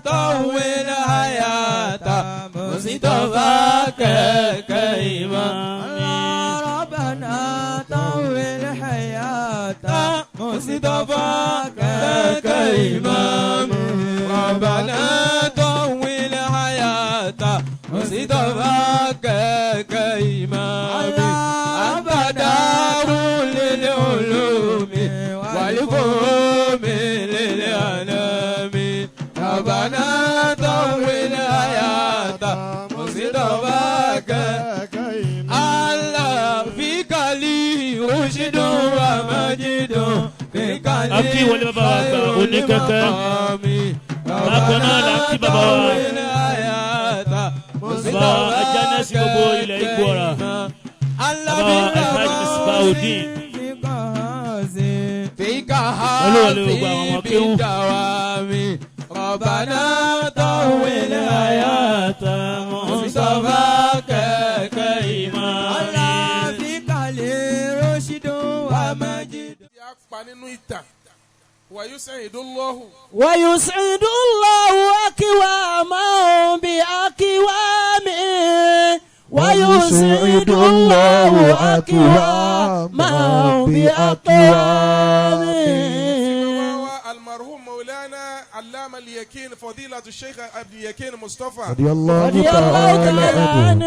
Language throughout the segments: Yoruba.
طول حياة مصطفى كإمام. ربنا طول حياة مصطفى كإمام. ربنا طول حياة مصطفى كإمام. أنت دار للعلوم والفهم للأنام. ربنا طول حياة مصطفى الله فيك لي رشد ومجد فيك A kí لي wọlé bàbá wa àgbà Oníkẹ́kẹ́. Bákan náà là ń kí bàbá wa bàbá Ajánẹ́sì gbogbo ilẹ̀ Igbóọrà, bàbá wa Alhaji Misbahudeen. فيك Olúwọlé gbogbo àwọn ọmọ kéwú. بالدوام. ربنا طول حياة مصطفى كإمام. فيك لي رشد ومجد. Tí a pa nínú ìtàn ويسعد الله. ويسعد الله أقواما بأقوام. ويسعد الله أقواما بأقوام. Bàbá wa المرحوم مولانا علامة اليقين فضيلة الشيخ عبد اليقين مصطفى. رضي الله رضي الله تعالى تعالى عنه. عنه.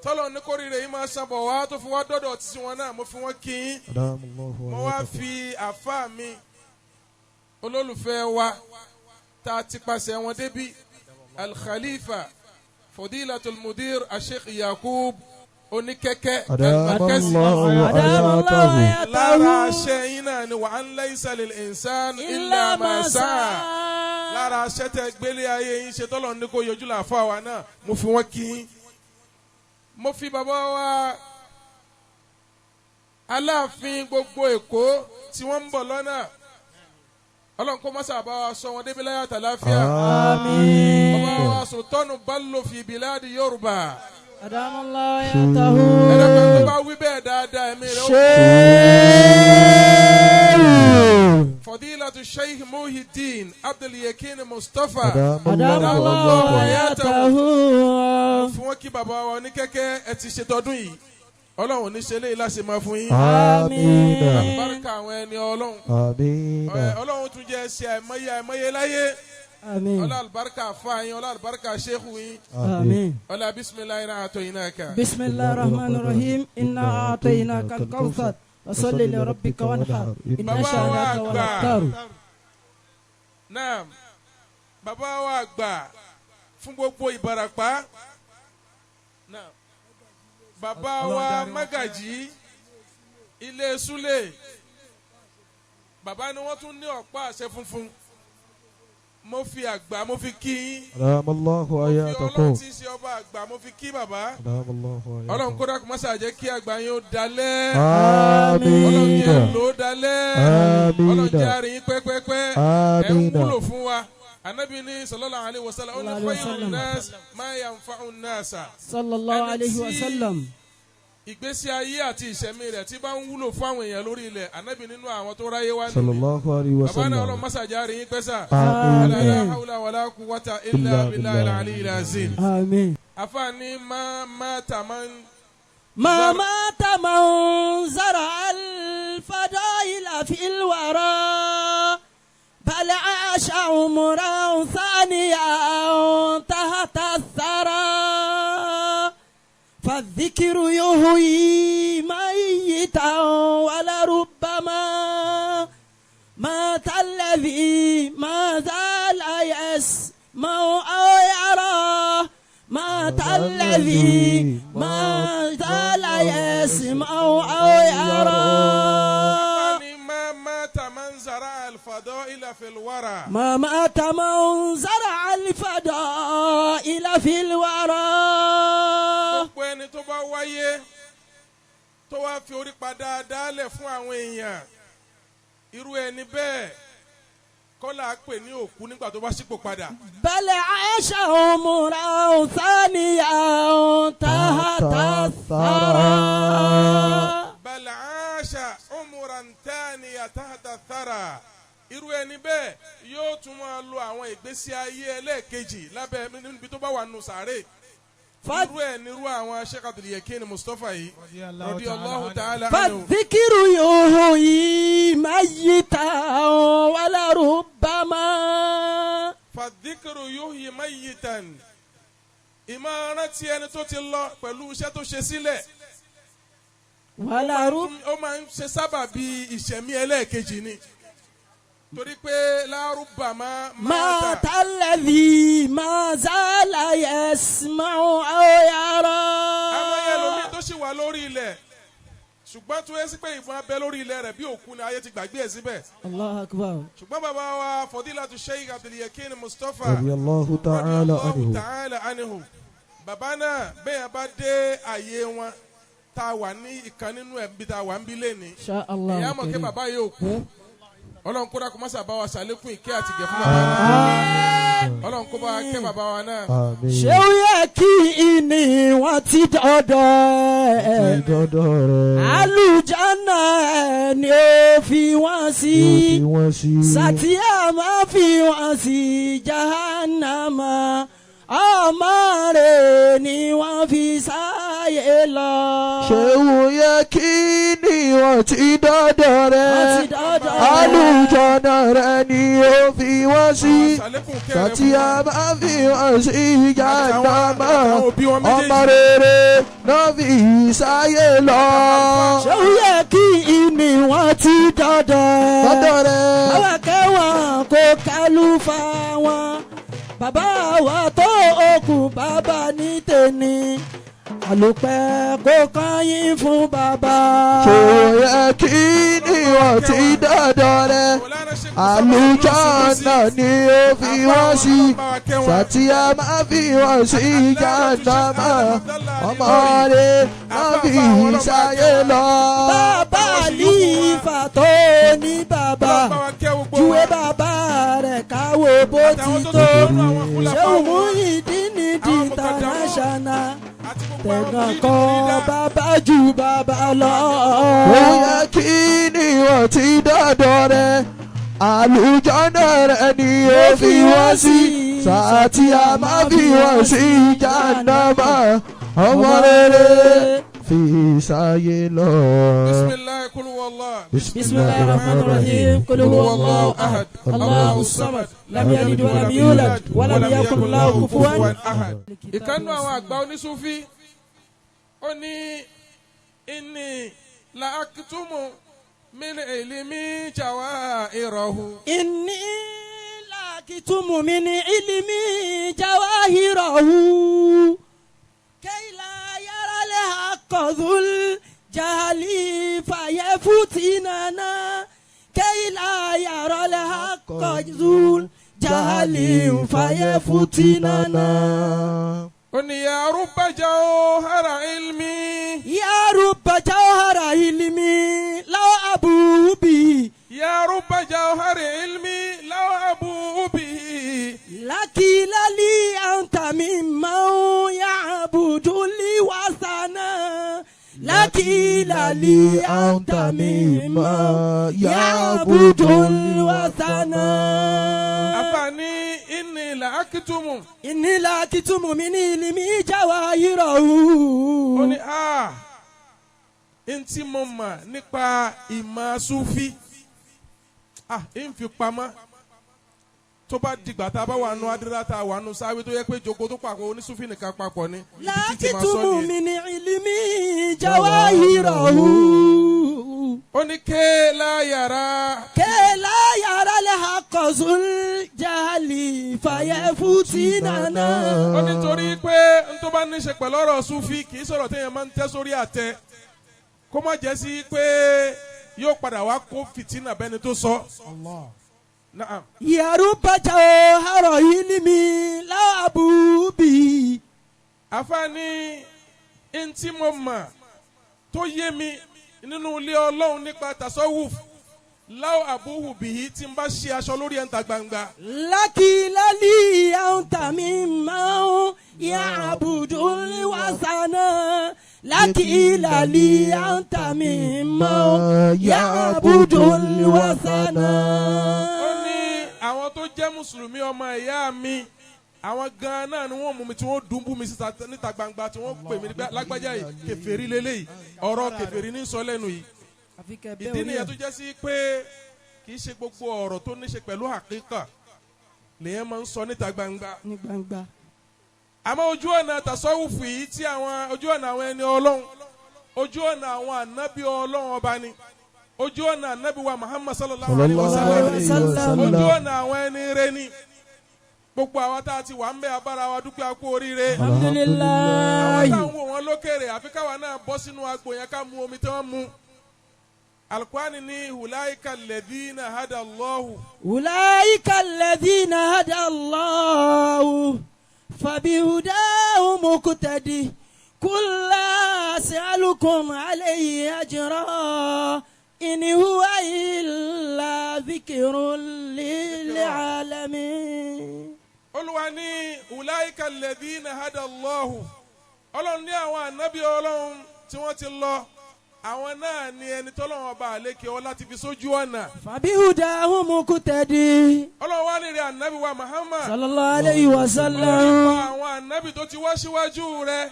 Tọ́lọ̀ ní kórìíre yìí máa sábọ̀ wá tó fi wá dọ́dọ̀ títí wọn náà, mo fi wọ́n kí yín. أدام الله Mo wá حياته. fi àfa mi olólùfẹ́ wa tá a ti pàṣẹ wọn débi, Alkhalifa Fodilatul Mudir Asheikh Yakub Oníkẹ́kẹ́ أدام Al-Markazi. الله أدام الله حياته. Lára حياته. aṣẹ yín náà ni وأن ليس للإنسان إلا إلا ما ما سعى. سعى. Lára aṣẹ tẹ gbélé ayé yín ṣe tọ́lọ̀ ní kó yọjú làáfà wa náà, mo fi wọ́n kí yín. Mo fi bàbá wa Aláàfin gbogbo Èkó tí wọ́n ń bọ̀ lọ́nà, Ọlọ́run kó mọ́sà bá wa sọ wọn débi láyọ̀ àtàláfíà. آمين. Bàbá wa Sultanu Bello fi biladi Yorùbá. أدام الله حياته. Ẹ̀rọ tó bá wí bẹ́ẹ̀ dáadáa, ẹ̀mí rẹ̀ ó. Fadilatu Sheikh Muhyiddin Abdul Yakin Mustapha. أدام أدام الله الله حياته. حياته. Fún wọn kí bàbá wa ní kẹ́kẹ́ ẹ ti ṣe tọdún yìí, Ọlọ́run ní ṣe léyìí láṣẹ máa fún yín. آمين. Bárúkà àwọn ẹni Ọlọ́run. آمين. Ọlọ́run tún jẹ́ ṣe àìmọye àìmọye láyé. آمين. Ọlá àlùbáríkà àfa yín, ọlá àlùbáríkà ṣéhù yín. آمين. Ọlá بسم الله إنا أعطيناك. بسم الله الرحمن الرحيم. إنا أعطيناك الكوثر فصل لربك وانحر إن Bàbá wa شانئك هو àgbà. الأبتر. Naam, bàbá wa àgbà fún gbogbo Ìbàràpá. Naam, bàbá wa Mágàjí ilé Súlè, bàbá ni wọ́n tún ní ọ̀pá àṣẹ funfun. Mo fi àgbà, mo fi kí yín. أدام الله Mo fi Ọlọ́run حياتكم. tí í ṣe ọba àgbà, mo fi kí bàbá. أدام الله Ọlọ́run حياتكم. kó dákun mọ́sá jẹ́ kí àgbà yín ó dalẹ̀. Ọlọ́run آمين. jẹ́ ló dalẹ̀. Ọlọ́run jẹ́ آمين. àárín yín pẹ́pẹ́pẹ́. Ẹ ń آمين. wúlò fún wa. Anabi ní صلى الله عليه وسلم, ó ní عليه خير وسلم. الناس ما ينفع الناس. صلى الله Ẹni عليه tí وسلم. ìgbésí ayé àti ìṣẹ̀mí rẹ̀ tí bá ń wúlò fún àwọn èèyàn lórí ilẹ̀, anabi nínú àwọn tó ráyé wá صلى nìyí. الله عليه Bàbá náà, Ọlọ́run وسلم. mọ́sàjà àárín yín pẹ́sà. آمين. لا حول ولا قوة إلا إلا بالله بالله. العلي العظيم. آمين. Afaani ما مات من ما مات من زرع الفضائل في الورى بل عاش عمرا ثانيا تحت الثرى. فالذكر يحيي ميتا ولربما مات الذي ما زال يسمع أو يرى. مات الذي ما زال يسمع أو يرى. Afaani ما مات من زرع الفضائل في الورى. ما مات من زرع الفضائل في الورى. Gbogbo ẹni tó bá wáyé tó wá fi orí pa dáadáa lẹ̀ fún àwọn èèyàn, irú ẹni bẹ́ẹ̀ kọ́lá pè ní òkú nígbà tó bá sípò padà. بل عاش عمرا ثانيا تحت الثرى. بل عاش عمرا ثانيا تحت الثرى. Irú ẹni bẹ́ẹ̀ yóò tún máa lo àwọn ìgbésí ayé ẹlẹ́ẹ̀kejì lábẹ́ níbi tó bá wà nù sàárè. Irú ẹ̀ nírú àwọn Sheikh Abdul Yakin Mustapha yìí radiyallahu ta'ala anhu. فالذكر يحيي ميتا ولربما Fàdíkìrù yuhyi mayyitan, ìmọ̀ rántí ẹni tó ti lọ pẹ̀lú iṣẹ́ tó ṣe sílẹ̀, ولربما ó máa ń ṣe sábàbí ìṣẹ̀mí ẹlẹ́ẹ̀kejì ni, torí pé lárúbàmá مات الذي ما زال يسمع أو يرى. Àwọn ẹlòmíì tó sì wà lórí ilẹ̀, ṣùgbọ́n tó yẹ sí pé ìbọn abẹ lórí ilẹ̀ rẹ̀ bí òkú ni, ayé ti gbàgbé ẹ̀ síbẹ̀. الله أكبر. Ṣùgbọ́n bàbá wa Fadilatu Sheikh Abdul Yakin Mustapha radiyallahu ta'ala radiyallahu anhu. ta'ala anhu, bàbá náà bẹ́ẹ̀ bá dé àyè wọn tá a wà ní ìkan nínú ẹ̀ bí tá a wà ń bí lẹ́ni, إن شاء الله ìyá mọ̀ kí الكريم. bàbá yóò kú. Ọlọ́run kó dákun mọ́sà bá wa ṣàlékún ìkẹ́ àti ìgẹ̀ fún bàbá náà. Ọlọ́run kó bá wa kẹ́ bàbá wa náà. Àmín. Ṣé ó yẹ kí ìní wọn ti dọ̀dọ̀ ẹ̀? Dọ́dọ̀ rẹ̀. Àlùjáná ẹ̀ ni ó fi wọ́n sí. Yóò fi wọ́n sí. Sàtíyà máa fi wọ́n sí jahannama. Ọmọ rẹ̀ ni wọ́n fi sáyé lọ. Ṣéwù yẹ kí ni wọ́n ti dọ́dọ̀ Wọ́n rẹ̀. ti dọ́dọ̀ rẹ̀. Àlùjọ́nà rẹ̀ ni ó fi wọ́n sí. Ṣàlékún ìkẹ́ rẹ̀ fún Sàtíyà wọn. máa fi wọ́n sí jahannama. Àtàwọn òbí wọn méjèèjì. Ọmọ rere náà fi sáyé lọ. Ṣé ó yẹ kí ìní wọ́n ti dọ́dọ̀ ẹ̀? Dọ́dọ̀ rẹ̀. Bàbá kẹwọn kò kálùfà wọn. Bàbá wa tó okùn bàbá ní tèmi. Àlùpẹ̀ kò kọyìn fún bàbá. Ṣéwù yẹ kí ni wọ́n ti dọ́dọ̀ rẹ̀. Mọ̀lánà Sheikh Àlùjọ́nà ni ó fi wọ́n sí. Sàtíyà máa fi wọ́n sí jahannama. Ọmọ rẹ̀ máa fi sáyé lọ. Bàbá àlìfà tó ní bàbá. Júwe bàbá rẹ̀ káwo bó ti tó. Ṣéwù Muyideen ní di international. Tẹ̀gàn kọ́ bàbá ju bàbá lọ. Ó yẹ kí ni wọ́n ti dọ́dọ̀ rẹ̀. Àlùjọ́nà rẹ̀ ni ó fi wọ́n sí. Sàtíyà máa fi wọ́n sí jahannama. Ọmọ rere fi sáyé lọ. Bisimilahi kulu wallah. بسم الله الرحمن الرحيم قل هو الله أحد الله الصمد لم يلد ولم يولد ولم يكن له كفوا أحد. Ìkànnù àwọn àgbà onísúfí ó ní inni la akitumu min ilmi jawahirahu. إني لأكتم من علمي جواهره كي لا يرى الحق ذو الجهل فيفتننا كي لا يرى الحق ذو الجهل فيفتننا. Ó ní ya rubba jawhara ilmi. يا رب جوهر علمي لو أبوه به Ya rubba jawhara ilmi law abu'u bihi. لكن لي أنت ممن يعبد لي وثنا لكن لي أنت ممن يعبد الوثنا. Àfààní inni la akitumu. إني لا أكتم من علمي جواهره. Ó ní a ntí mo mọ̀ nípa ìmọ̀ sufi, ah, ń fi pamọ́ tó bá dìgbà tá a bá wà nù adúlá tá a wà nù sáré tó yẹ pé jogo tó papọ̀ onísúfì nìkan papọ̀ ni. لا Ibi títí máa sọ أكتم nìyẹn. من علمي جواهره. Ó ní ké láyàrá. كي لا يرى الحق ذو الجهل فيفتننا. Ó ní torí pé n tó bá ní ṣe pẹ̀lú ọ̀rọ̀ sufi kì í sọ̀rọ̀ téèyàn máa ń tẹ́ sórí àtẹ, kó má jẹ́ sí pé yóò padà wá kó fìtínà bẹ́ni tó sọ. Naam. يا رب جوهر علمي لا أبو به. Àfààní ntí mo mọ̀ tó yé mi nínú ilé Ọlọ́run nípa tasawuf láwọn àbúhù bìí tí n bá ṣe aṣọ lórí ẹ̀ńtà gbangba. لكن لي أنت ممن يعبد الوثن لكن لي أنت ممن يعبد الوثن. Ó mùsùlùmí ọmọ ìyá mi, àwọn gan náà ni wọ́n mú mi tí wọ́n dùn bú mi síta níta gbangba, tí wọ́n pè mí lágbájá yìí, kèfèrí lélẹ́yìí, ọ̀rọ̀ kèfèrí ní sọ lẹ́nu yìí. Ìdí nìyẹn tó jẹ́ sí pé kì í ṣe gbogbo ọ̀rọ̀ tó ní ṣe pẹ̀lú àkíkà lèyẹn máa ń sọ níta gbangba. Ní gbangba. Àmọ́ ojú ọ̀nà tasọ́wùfù yìí, tí àwọn ojú ọ̀nà àwọn ẹni Ọlọ́run, ojú ọ̀nà àwọn ànábì Ọlọ́run ọba ni, ojú ọ̀nà ànábì wa Muhammad sallallahu alayhi wa sallam, ojú ọ̀nà àwọn ẹni rẹ ni. Gbogbo àwa tá a ti wà ń bẹ abára wa dúpẹ́, akú oríire. Alhamdulilayi. Àwọn táwọn wò wọn lókèrè, àfi káwa náà bọ́ sínú agbo yẹn ká mu omi tí wọ́n mu. Alukwani ni hulaika alladhina hada Allahu. Hulaika alladhina hada Allahu fabihudahu muqtadi kulla as'alukum alayhi ajra in huwa illa dhikrun lil alamin. Olúwa ní hulaika alladhina hada Allahu. Ọlọ́run ní àwọn ànábì Ọlọ́run tí wọ́n ti lọ, àwọn náà ni ẹni tọ́lọ́run ọba àlékè ọ láti fi sójú ọ̀nà. Fabihudahu muqtadi. Ọlọ́run wá ní rẹ̀ ànábì wa Muhammad sallallahu alayhi wa sallam. Nípa àwọn ànábì tó ti wá síwájú rẹ̀,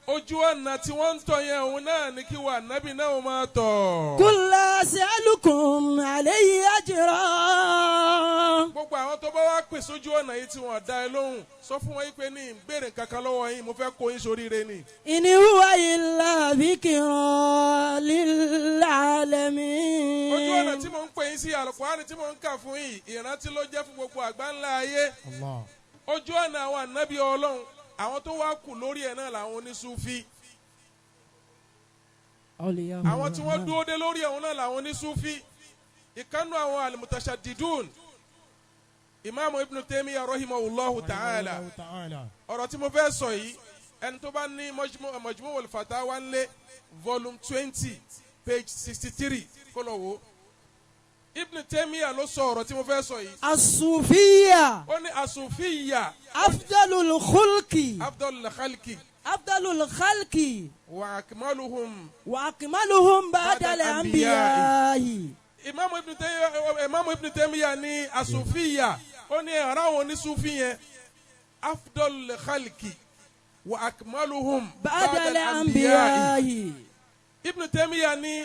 ojú ọ̀nà tí wọ́n ń tọ̀ yẹn, òun náà ní kí wà ànábì náà máa tọ̀. Kulla as'alukum alayhi ajra. Gbogbo àwọn tó bá wá pè sójú ọ̀nà yìí tí wọ́n dá ẹ lóhùn, sọ fún wọn yìí pé ní ìbéèrè kankan lọ́wọ́ yín, mo fẹ́ kó yín sóríire ni. In huwa illa dhikra lil alamin. Ojú ọ̀nà tí mò ń pè yín sí, Al-Qur'ani tí mò ń kà fún yìí, ìrántí ló jẹ́ fún gbogbo àgbáńlá ayé. Ojú ọ̀nà àwọn ànábì Ọlọ́run, àwọn tó wá kù lórí ẹ̀ náà làwọn onísúfí. Àwọn tí wọ́n dúró dé lórí ẹ̀hún náà làwọn onísúfí. Ìkànnù àwọn al-mutashaddidun, Imam Ibn Taymiyyah rahimahullahu ta'ala. Ọ̀rọ̀ tí mo fẹ́ sọ yìí, ẹni tó bá ní Majmu' al-Fatawa ńlẹ̀, volume 20 page 63, kó lọ wò. Ibn Taymiyyah ló sọ ọ̀rọ̀ tí mo fẹ́ sọ yìí. Asufiya. Ó ní asufiya. Afdalul khulqi. Afdalul khalqi. Afdalul khalqi. Wa akmaluhum. Wa akmaluhum ba'dal anbiya'i. Imam Ibn Taymiyyah ní asufiya, ó ní ẹ̀rọ àwọn onísúfì yẹn, afdalul khalqi wa akmaluhum ba'dal anbiya'i. Ibn Taymiyyah ní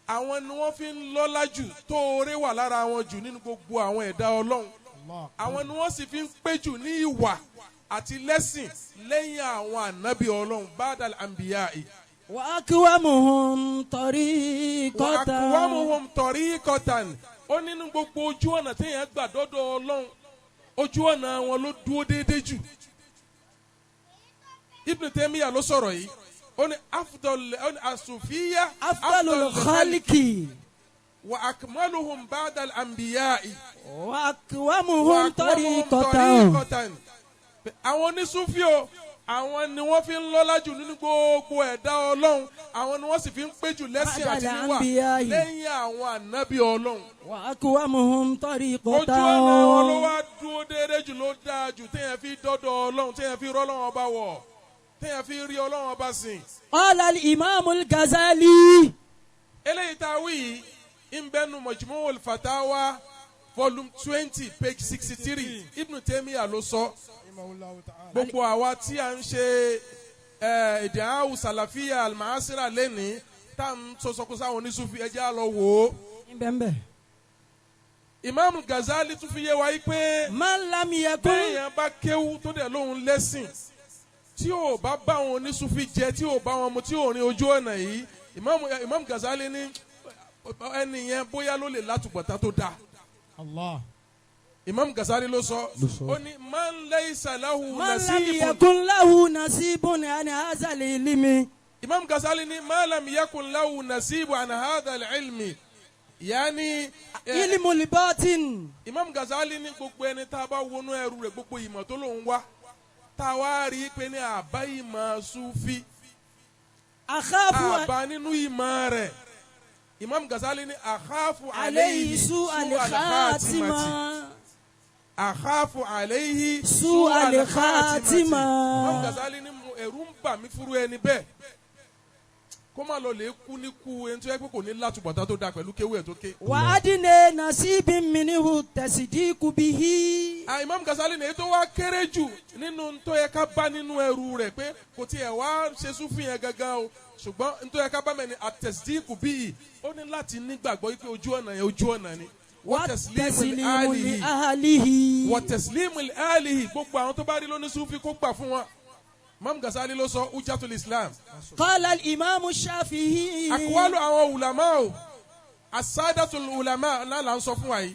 àwọn ni wọ́n fi ń lọ́lá jù, tó oore wà lára wọn jù nínú gbogbo àwọn ẹ̀dá Ọlọ́run. Àwọn ni wọ́n sì fi ń pé jù ní ìwà àti lẹ́sìn lẹ́yìn àwọn ànábì Ọlọ́run, ba'dal anbiya'i. Wa aqwamuhum tariqatan. Wa aqwamuhum tariqatan. Ó nínú gbogbo ojú ọ̀nà téèyàn gbà dọ́dọ̀ Ọlọ́run, ojú ọ̀nà wọn ló dúró déédéé jù. Ibn Taymiyyah ló sọ̀rọ̀ yìí. Ó ní afdal, ó ní asufiya afdalul khalqi wa akmaluhum ba'dal anbiya'i wa aqwamuhum tariqatan. Àwọn onísúfí o, àwọn ni wọ́n fi ń lọ́lá jù nínú gbogbo ẹ̀dá Ọlọ́run, àwọn ni wọ́n sì fi ń pé jù lẹ́sìn àti níwà lẹ́yìn àwọn ànábì Ọlọ́run. Wa aqwamuhum tariqatan. Ojú ọ̀nà wọn ló wá dúró déédéé jù, ló dáa jù, téèyàn fi dọ́dọ̀ Ọlọ́run, téèyàn fi rọ́lọ́run ọba wọ̀, téèyàn fi rí Ọlọ́run ọba sìn. Qala al-Imam al-Ghazali. Eléyìí tá a wí yìí ń bẹnu Majmu' al-Fatawa volume 20 page 63, Ibn Taymiyyah ló sọ. Gbogbo àwa tí a ń ṣe èdè àwù sàlàfíà al-ma'asira lẹ́ni tá à ń sọsọkúsọ àwọn onísúfì, ẹjẹ́ á lọ wò ó. Imam Ghazali tún fi yé wa yìí pé man lam yakun, téèyàn bá kéwú tó dẹ̀ lóhun lẹ́sìn, tí ò bá bá àwọn onísúfì jẹ, tí ò bá wọn mu, tí ò rin ojú ọ̀nà yìí, Imam Ghazali ní ẹni yẹn bóyá ló lè látúbọ̀tán tó dáa. Allah. Imam Ghazali ló sọ, ó ní man laysa lahu man lam nasibun. yakun lahu nasibun an hadha al-ilmi. Imam Ghazali ní man lam yakun lahu nasibun an hadha al-ilmi, yaani ilmul batin. Imam Ghazali ní gbogbo ẹni tá a bá wọnú ẹrù rẹ̀, gbogbo ìmọ̀ tó lòun wá, tá a wá rí i pé ní àbá ìmọ̀ sufi, akhafu àbá nínú ìmọ̀ rẹ̀, Imam Ghazali ní akhafu alayhi su'al khatima. Akhafu alayhi su'al khatima. Imam Ghazali ní ẹ̀rù ń bà mí fúru ẹni bẹ́ẹ̀. Kó má lọ lè kú ní kú ẹni tó yẹ pé kò ní látúbọ̀tán tó dáa pẹ̀lú kéwú ẹ̀ tó ké. وأدنى نصيب منه التصديق به. Imam Ghazali ní èyí tó wá kéré jù nínú tó yẹ ká bá nínú ẹrù rẹ̀ pé kò tiẹ̀ wá ṣe súfì yẹn gangan o, ṣùgbọ́n tó yẹ ká bá mẹ́ni àtẹ̀sídìkù bíi ó ní láti nígbàgbọ́ pé ojú ọ̀nà yẹn ojú ọ̀nà ni. والتسليم لأهله. Wọ́tẹ̀sílímù àlìhì, gbogbo àwọn tó bá rí lóní súfì kó gbà fún wọn. Imam Ghazali ló sọ Hujjatul Islam. قال الإمام الشافعي. Àkúwálò àwọn ulama o, asadatul ulama náà là ń sọ fún wa yìí.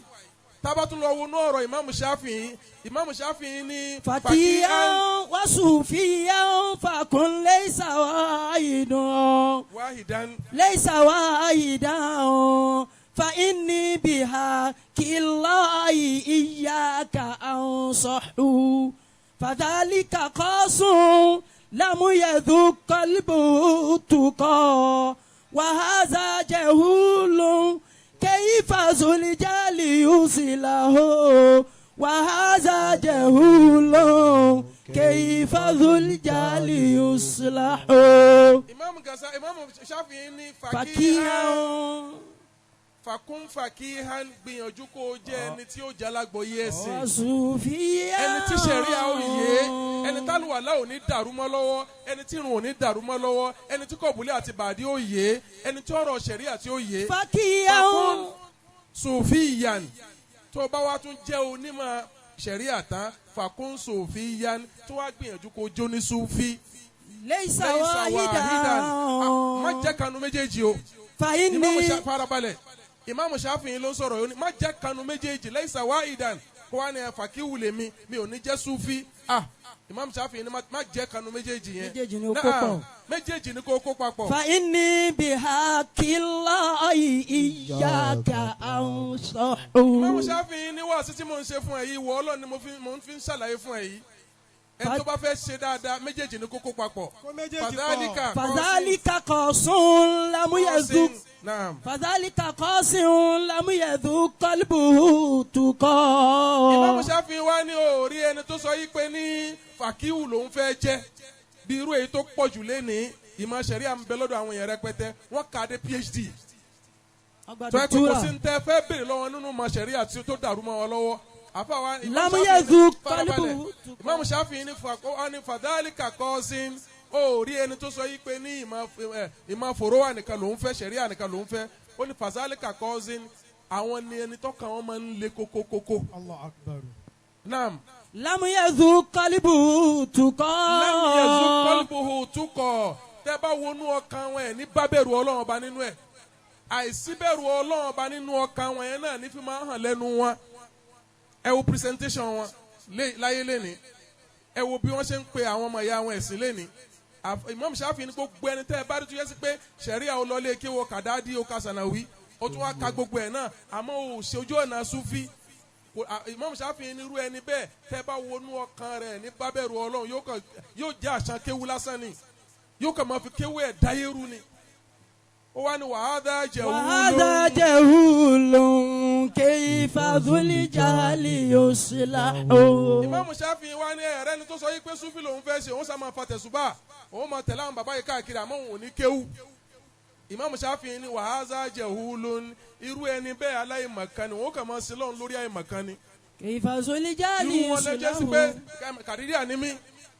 Tábàtún lọ wọnú ọ̀rọ̀ Imam Shafi'i, Imam Shafi'i ní. فكيا وصوفيا فكن ليس واحد wahidan ليس واحدا فإني بها كالله إياك أنصح فذلك قاص لم يذق قلبه التقى وهذا جهول كيف ذو الجهل يوصله وهذا جهول كيف ذو الجهل يصلح. Imam Ghazali, Imam Shafi'i ní فكيا fakihan fakun fakihan, gbìyànjú kó o jẹ́ ẹni tí ó jalagbọ̀yé ẹ̀sìn, وصوفيا ẹni tí sẹ̀ríà ó yé, ẹni tálùwàlá ò ní dàrú mọ́ lọ́wọ́, ẹni tí irun ò ní dàrú mọ́ lọ́wọ́, ẹni tí kọ̀bùlé àti bàdí ó yé, ẹni tí ọ̀rọ̀ sẹ̀ríà tí ó yé. فكيا Fakun sofiyan, tó bá wá tún jẹ́ onímọ̀ sẹ̀ríà tán, fakun sofiyan, tó wá gbìyànjú kó jó ní sufi. ليس Laysa wahidan. Má واحدا jẹ́ kanu méjèèjì o. فإني Ìmáàmù farabalẹ̀, Ìmáàmù Ṣáfi'í ló ń sọ̀rọ̀ yìí, ó ní má jẹ́ kanu méjèèjì, laysa wahidan, kó wá ní ẹ fàkíwù lèmi, mi ò ní jẹ́ sufi. Ìmáàmù Ṣáfi'í ní má jẹ́ kanu méjèèjì yẹn. Méjèèjì ni ó kó pọ̀. Méjèèjì ni kó kó papọ̀. فإني بحق الله إياك أنصح. Ìmáàmù Ṣáfi'í ní wàásù tí mò ń ṣe fún ẹ yìí, wọ Ọlọ́run ni mo fi ń ṣàlàyé fún ẹ yìí. Ẹ tó bá fẹ́ ṣe dáadáa, méjèèjì ni kó kó papọ̀. Kó méjèèjì pọ̀. Fàdálíkà فذلك قاص لم يذق Naam. فذلك قاص لم يذق قلبه تقى. Ìmáàmù Ṣáfi'í wá ní òórí ẹni tó sọ yìí pé ní fàkíwù lòún fẹ́ jẹ́, bí irú èyí tó pọ̀ jù lénìí, ìmọ̀ ṣẹ̀ríà ń bẹ lọ́dọ̀ àwọn èèyàn rẹpẹtẹ, wọ́n kà á dé PhD, tó ẹ pé kò sí ń tẹ́ fẹ́ béèrè lọ́wọ́ nínú ìmọ̀ ṣẹ̀ríà tí tó dàrú mọ́ wọn lọ́wọ́. Àfàwa Ìmáàmù لم Ṣáfi'í يذق farabalẹ̀. قلبه Ìmáàmù Ṣáfi'í ní fàdálíkà kọ́sìn, òórí ẹni tó sọ yìí pé ní ìmọ̀ fòrówà nìkan lòún fẹ́, ṣẹ̀ríà nìkan lòún fẹ́, ó ní fàdálíkà kọ́sìn, àwọn ni ẹni tọ́ka wọn máa ń le kókókókó. Allah akbar. Naam. لم يذق قلبه تقى. Lẹ́nu yẹ̀sùn kọ́lùbùhù túkọ̀, tẹ́ bá wọnú ọkàn wọn ẹ̀ ní bá bẹ̀rù Ọlọ́run ọba nínú ẹ̀, àìsí bẹ̀rù Ọlọ́run ọba nínú ọkàn wọn yẹn náà ní fi máa hàn lẹ́nu wọn. Ẹ wo presentation wọn láyé lẹ́ni, ẹ wo bí wọ́n ṣe ń pe àwọn ọmọ ìyá wọn ẹ̀sìn lẹ́ni. Imam Shafi'i ní gbogbo ẹni tẹ́ ẹ bá rí tó yẹ sí pé sẹ̀ríà ó lọ lé kí wo kàdáàdì ó ka sànàwí, ó tún wá ka gbogbo ẹ̀ náà, àmọ́ ò ṣe ojú ọ̀nà Sufi. Imam Shafi'i ní irú ẹni bẹ́ẹ̀, tẹ́ bá wọnú ọkàn rẹ̀ ní bábẹ̀rù Ọlọ́run, yóò jẹ́ àṣà kéwu lásán ni, yóò kàn máa fi kéwu ẹ̀ dáyérú ni. Ó wá ní wàhádà jẹ̀wúlò. وهذا جهول كيف ذو الجهل يصلح. Imam Shafi'i wá ní ẹ̀rẹ́ ni tó sọ yí pé Sufi lòun fẹ́ ṣe, òun sá máa fa tẹ̀sùbà, òun máa tẹ̀lé àwọn bàbá yìí káàkiri, àmọ́ òun ò ní kéwú. Imam Shafi'i ní wàhádà jẹ̀wúlò, irú ẹni bẹ́ẹ̀ aláìmọ̀kan ni, òun kàn máa sin lọ́run lórí àìmọ̀kan ni. كيف ذو الجهل Irú wọn lẹ́jẹ́ sí pé يصلح. kàdíríà ní mí,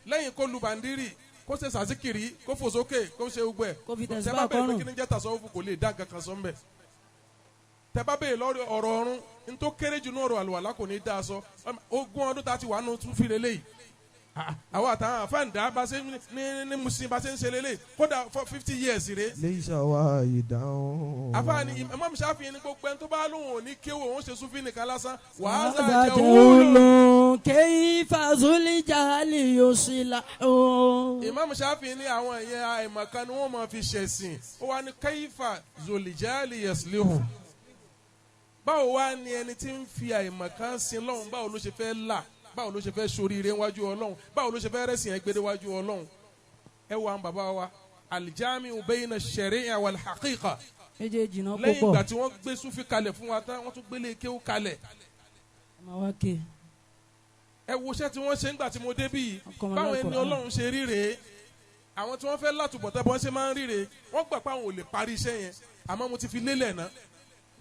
lẹ́yìn kó lu bàndírì, kó ṣe sàzíkìrì, kó fò sókè, kó ṣe gbogbo ẹ̀, Kó fi tẹ́ tẹ̀síbá bá bẹ̀rẹ̀ pé kọ́rùn. kí ni jẹ́ tasawufu, kò lè dá nǹkan kan sọ ńbẹ̀. Tẹ́ bá bẹ̀rẹ̀ lọ́rọ̀ ọ̀rọ̀ ọ̀run, n tó kéré jù ní ọ̀rọ̀ àlùwàlá kò ní dá a sọ. 20 ọdún tá a ti wà nù tún fi lélẹ́yìí, àwọn àtàwọn àfáàǹdá bá ṣe ní musin bá ṣe ń ṣe lélẹ́yìí, kódà for 50 years rè. Laysa wahidan. Àfáàní Imam Shafi'i ní gbogbo ẹni tó bá lóun ò ní kéwò, òun ṣe Sufi nìkan lásán, wàhálà هذا jẹ́ wúlò. جهول كيف ذو الجهل يصلح. Imam Shafi'i ní àwọn ìyẹn àìmọ̀kan ni wọ́n máa fi ṣẹ̀sìn. Ó wá ní kaifa zolijali yaslihu, báwo wá ni ẹni tí ń fi àìmọ̀kan sin lọ́hùn, báwo ló ṣe fẹ́ là, báwo ló ṣe fẹ́ ṣoríire wájú Ọlọ́hun, báwo ló ṣe fẹ́ rẹ́sìn ẹgbẹ́dẹ́ wájú Ọlọ́hun? Ẹ wo àwọn bàbá wa, aljami'u bayna ash-shari'a wal haqiqa. Méjèèjì náà kó Lẹ́yìn pọ̀. ìgbà tí wọ́n gbé Sufi kalẹ̀ fún wa tán, wọ́n tún gbélé kéwú kalẹ̀. Máa wá ké. Ẹ wo iṣẹ́ tí wọ́n ṣe ńgbà tí mo dé bí yìí, Ọkọ̀ báwọn ẹni ọmọlẹ́kọ̀ọ́. Ọlọ́run ṣe rí rèé. Àwọn tí wọ́n fẹ́ látúbọ̀tán bọ́n ṣe máa ń ríre, wọ́n gbà pé àwọn ò lè parí iṣẹ́ yẹn, àmọ́ mo ti fi lélẹ̀ ná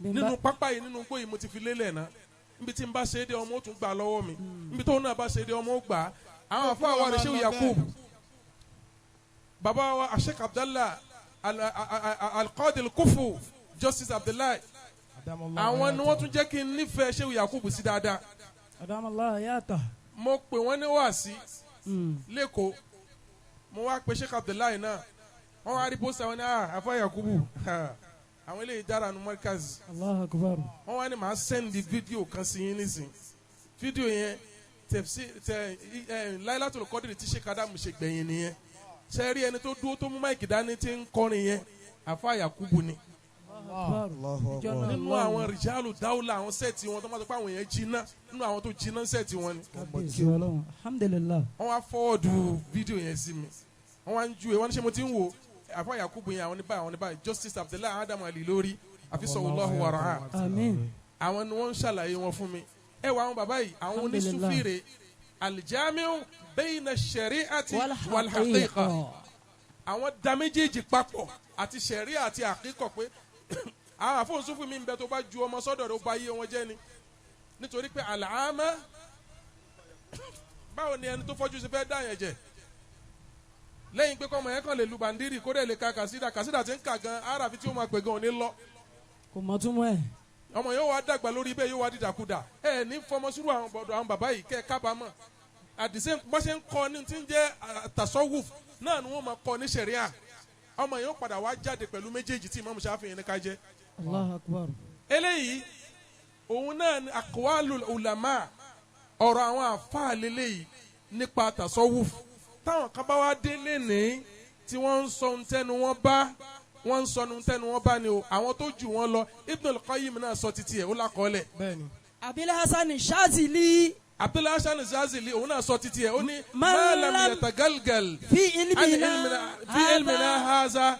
nínú pápá yìí, nínú igbó yìí, mo ti fi lélẹ̀ ná. Níbi tí n bá ṣe é dé, ọmọ ó tún gbà lọ́wọ́ mi. Níbi tóun náà bá ṣe é dé, ọmọ ó gbà á. Àwọn àfọ àwọn rẹ̀, Shehu Yakub, bàbá wa Sheikh Abdallah Al-Qadi Al-Kufu, Justice Abdullahi, àwọn ni wọ́n tún jẹ́ kí n nífẹ̀ẹ́ Shehu Yakub sí dáadáa. Adamallah yàtọ̀. Mo pè wọ́n ní wáàsí lẹ́kọ̀ọ́, mo wá pe Sheikh Abdullahi náà, wọ́n wá rí poster wọn ní àfọ Yakubu, àwọn eléyìí dára nu Markaz. Allahu Akbar. Wọ́n wá ní màá send fídíò kan sí yín nísìn. Fídíò yẹn, tẹ̀sí tẹ ẹ Lailatul Qadr tí Sheikh Adamu ṣe gbẹ̀yìn nìyẹn. Ṣe rí ẹni tó dúró tó mú mic dání tí ń kọrin yẹn? Àfọ Yakubu ni. Nínú àwọn rìjálù dáwùlà, àwọn set wọn tó máa tó pé àwọn yẹn jiná, nínú àwọn tó jiná set wọn ni. Alhamdulillah. Wọ́n wá forward fídíò yẹn sí mi, wọ́n wá ń ju ẹ, wọ́n ní ṣé mo ti ń wo àfọ Yakubu yẹn? Àwọn ní báyìí, àwọn ní báyìí. Justice Abdullahi Adam Ali lórí àfisọ̀wọ́lọ́hu wàrà. Àmín. Àwọn ni wọ́n ń ṣàlàyé wọn fún mi. Ẹ wọ àwọn bàbá yìí, àwọn onísùfìrè, aljamiu bayna shari'ati wal haqiqa, àwọn da méjèèjì papọ̀, àti ṣẹ̀ríà àti àkíkọ̀, pé àwọn àfọ̀nsúfù mi ń bẹ, tó bá ju ọmọ sọ́dọ̀ rẹ̀, ó bá yé wọn jẹ́ ni, nítorí pé àlàámá, báwo ni ẹni tó fọ́jú ṣe fẹ́ dá yẹn jẹ? Lẹ́yìn pé kọ́mọ yẹn kàn lè lu bàndírì, kó dẹ̀ lè ka kàsídà, kàsídà tí ń kà gan, aráàfin tí ó máa pè gan ò ní lọ. Kò mọ̀ túmọ̀ ẹ̀. Ọmọ yóò wá dàgbà lórí bẹ́ẹ̀, yóò wá dìdàkudà. Ẹ ní fọmọsúrù àwọn bọ̀dọ̀ àwọn bàbá yìí, kẹ́ ẹ kábàámọ̀. Àdìsẹ́ bọ́n ṣe ń kọ́ ní tí ń jẹ́ tasawuf náà ni wọ́n máa kọ́ ní sẹ̀ríà. Ọmọ yóò padà wá jáde pẹ̀lú méjèèjì tí Imam Shafi'i ní ká jẹ́. Allahu Akbar. Eléyìí òun náà ni aqwalul ulama, ọ̀rọ̀ àwọn àfáà lélẹ́yìí nípa tasawuf. Táwọn kan bá wá délé ní tí wọ́n ń sọ ntẹ́nu wọn bá, wọ́n ń sọ ntẹ́nu wọn bá ni o. Àwọn tó jù wọ́n lọ, Ibn al-Qayyim náà sọ títí ẹ̀, ó lákọọ́lẹ̀. Bẹ́ẹ̀ni. Abil Hasan Shazili. Abdullahi Hasan Shazili, òun náà sọ títí ẹ̀, ó ní ma lam yatagalgal fi ilmina fi ilmina haza.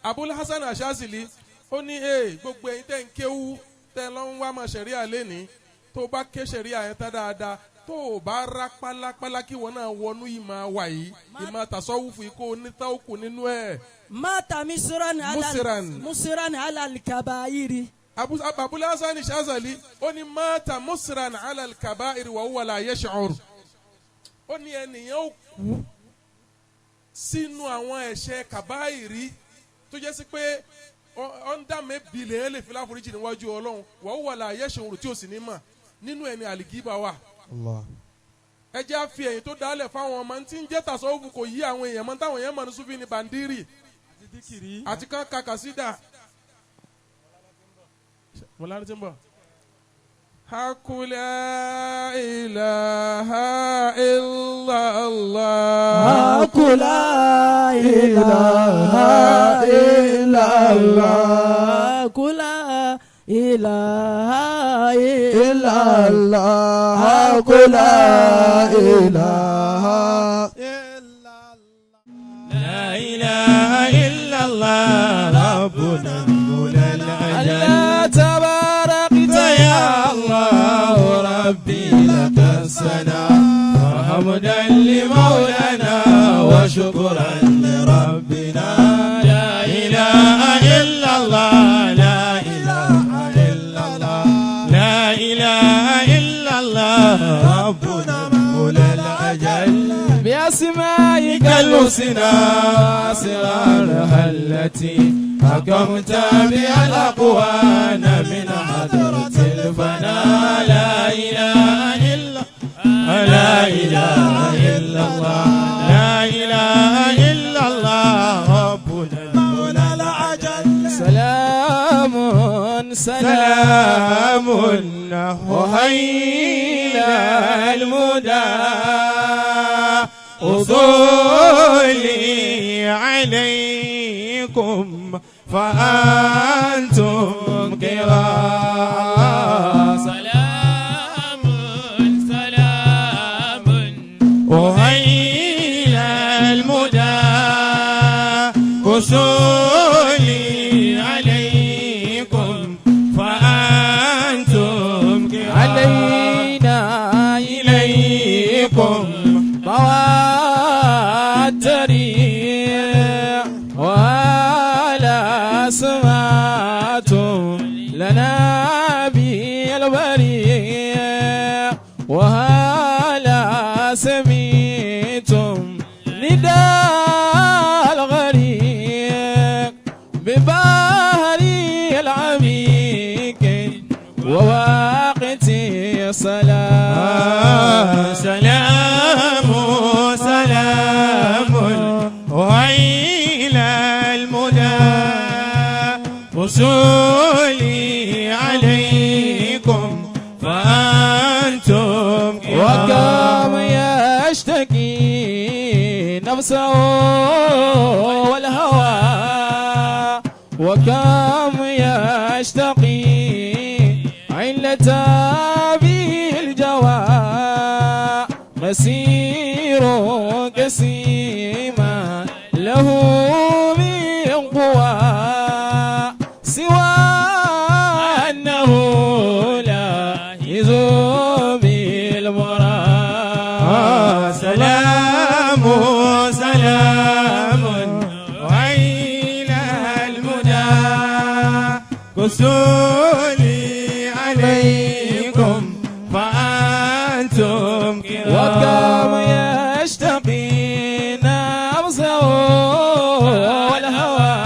Abul Hasan Shazili, ó ní ee, gbogbo ẹ̀yin tẹ́ ń kéwú, tẹ́ lọ́ ń wá máa ṣẹ̀ríà lẹ́ni, tó bá ké ṣẹ̀ríà yẹn tán dáadáa, tó o bá rá pálápálá kí wọn náà wọnú ìmọ̀ wà yìí, ìmọ̀ tasọ́wùfù yìí, kó o ní táwùkù nínú ẹ̀. Mata misiran ala Musiran. Musiran ala alkabairi. Abul Hasan Shazali, ó ní mata musiran ala alkabairi wa huwa la yash'ur. Ó ní ẹnìyẹn ó kú sínú àwọn ẹ̀ṣẹ̀ kàbáìrí tó jẹ́ sí pé ọ̀ndà mẹ́bìlẹ̀ ẹ̀ lè fi láforíjì níwájú Ọlọ́run, wa huwa la yash'ur, tí ó sì ní mà nínú ẹni àlìgíbà wà. Ẹ jẹ́ àfi ẹ̀yìn tó dálẹ̀ fáwọn ọmọ tí ń jẹ́ tasọ́wọ́fù kò yí àwọn èèyàn mọ́. Táwọn èèyàn mọ̀ ní sufi ní bàndírì àti kan kàkàsídà. Mọ̀lára ti ń bọ̀. Hakula ilaha illallah. Hakula ilaha illallah. Hakula ilaha illallah. Hakula ilaha. لا إله إلا الله ربنا المولى الأجل. ألا تباركت يا الله ربي، لك الثناء، وحمدا لمولانا وشكرا لربنا. لا إله إلا الله، لا إله إلا الله، لا إله إلا الله ربنا مولى الأجل. بأسمائك الحسنى أسرارها التي حكمت بها الأكوان من حضرة الفناء. لا إله إلا، لا إله إلا الله، لا إله إلا الله ربنا المولى الأجل. سلام سلام سلام وهيل المدى أصولي عليكم فأنتم كرام. سلام سلام وهيل المدى أصولي عليكم فأنتم كرام. علينا إليكم مواتري. وهلا سميتم نداء الغريق ببحر العميق ووقت الصلاة. سلام سلام وإلى المدى وصولي عليكم فأنتم وكم يشتكي نفسه والهوى وكم يشتقي علة بالجوى مسير كسيما له من قوى سوى أنه لا يزول بالمراد. سلام سلام وإلى المدى كسولي عليكم فأنتم وكم يشتقي نفسه والهوى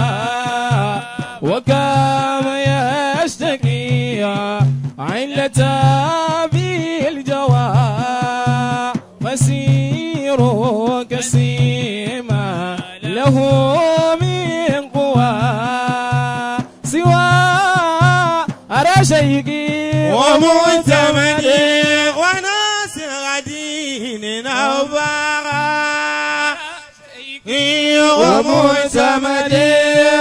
وكم يشتكي علة بالجوى مسير كسيما له من قوى سوى أرى شيقي ومعتمدي وناصر ديننا وبارا ومعتمدي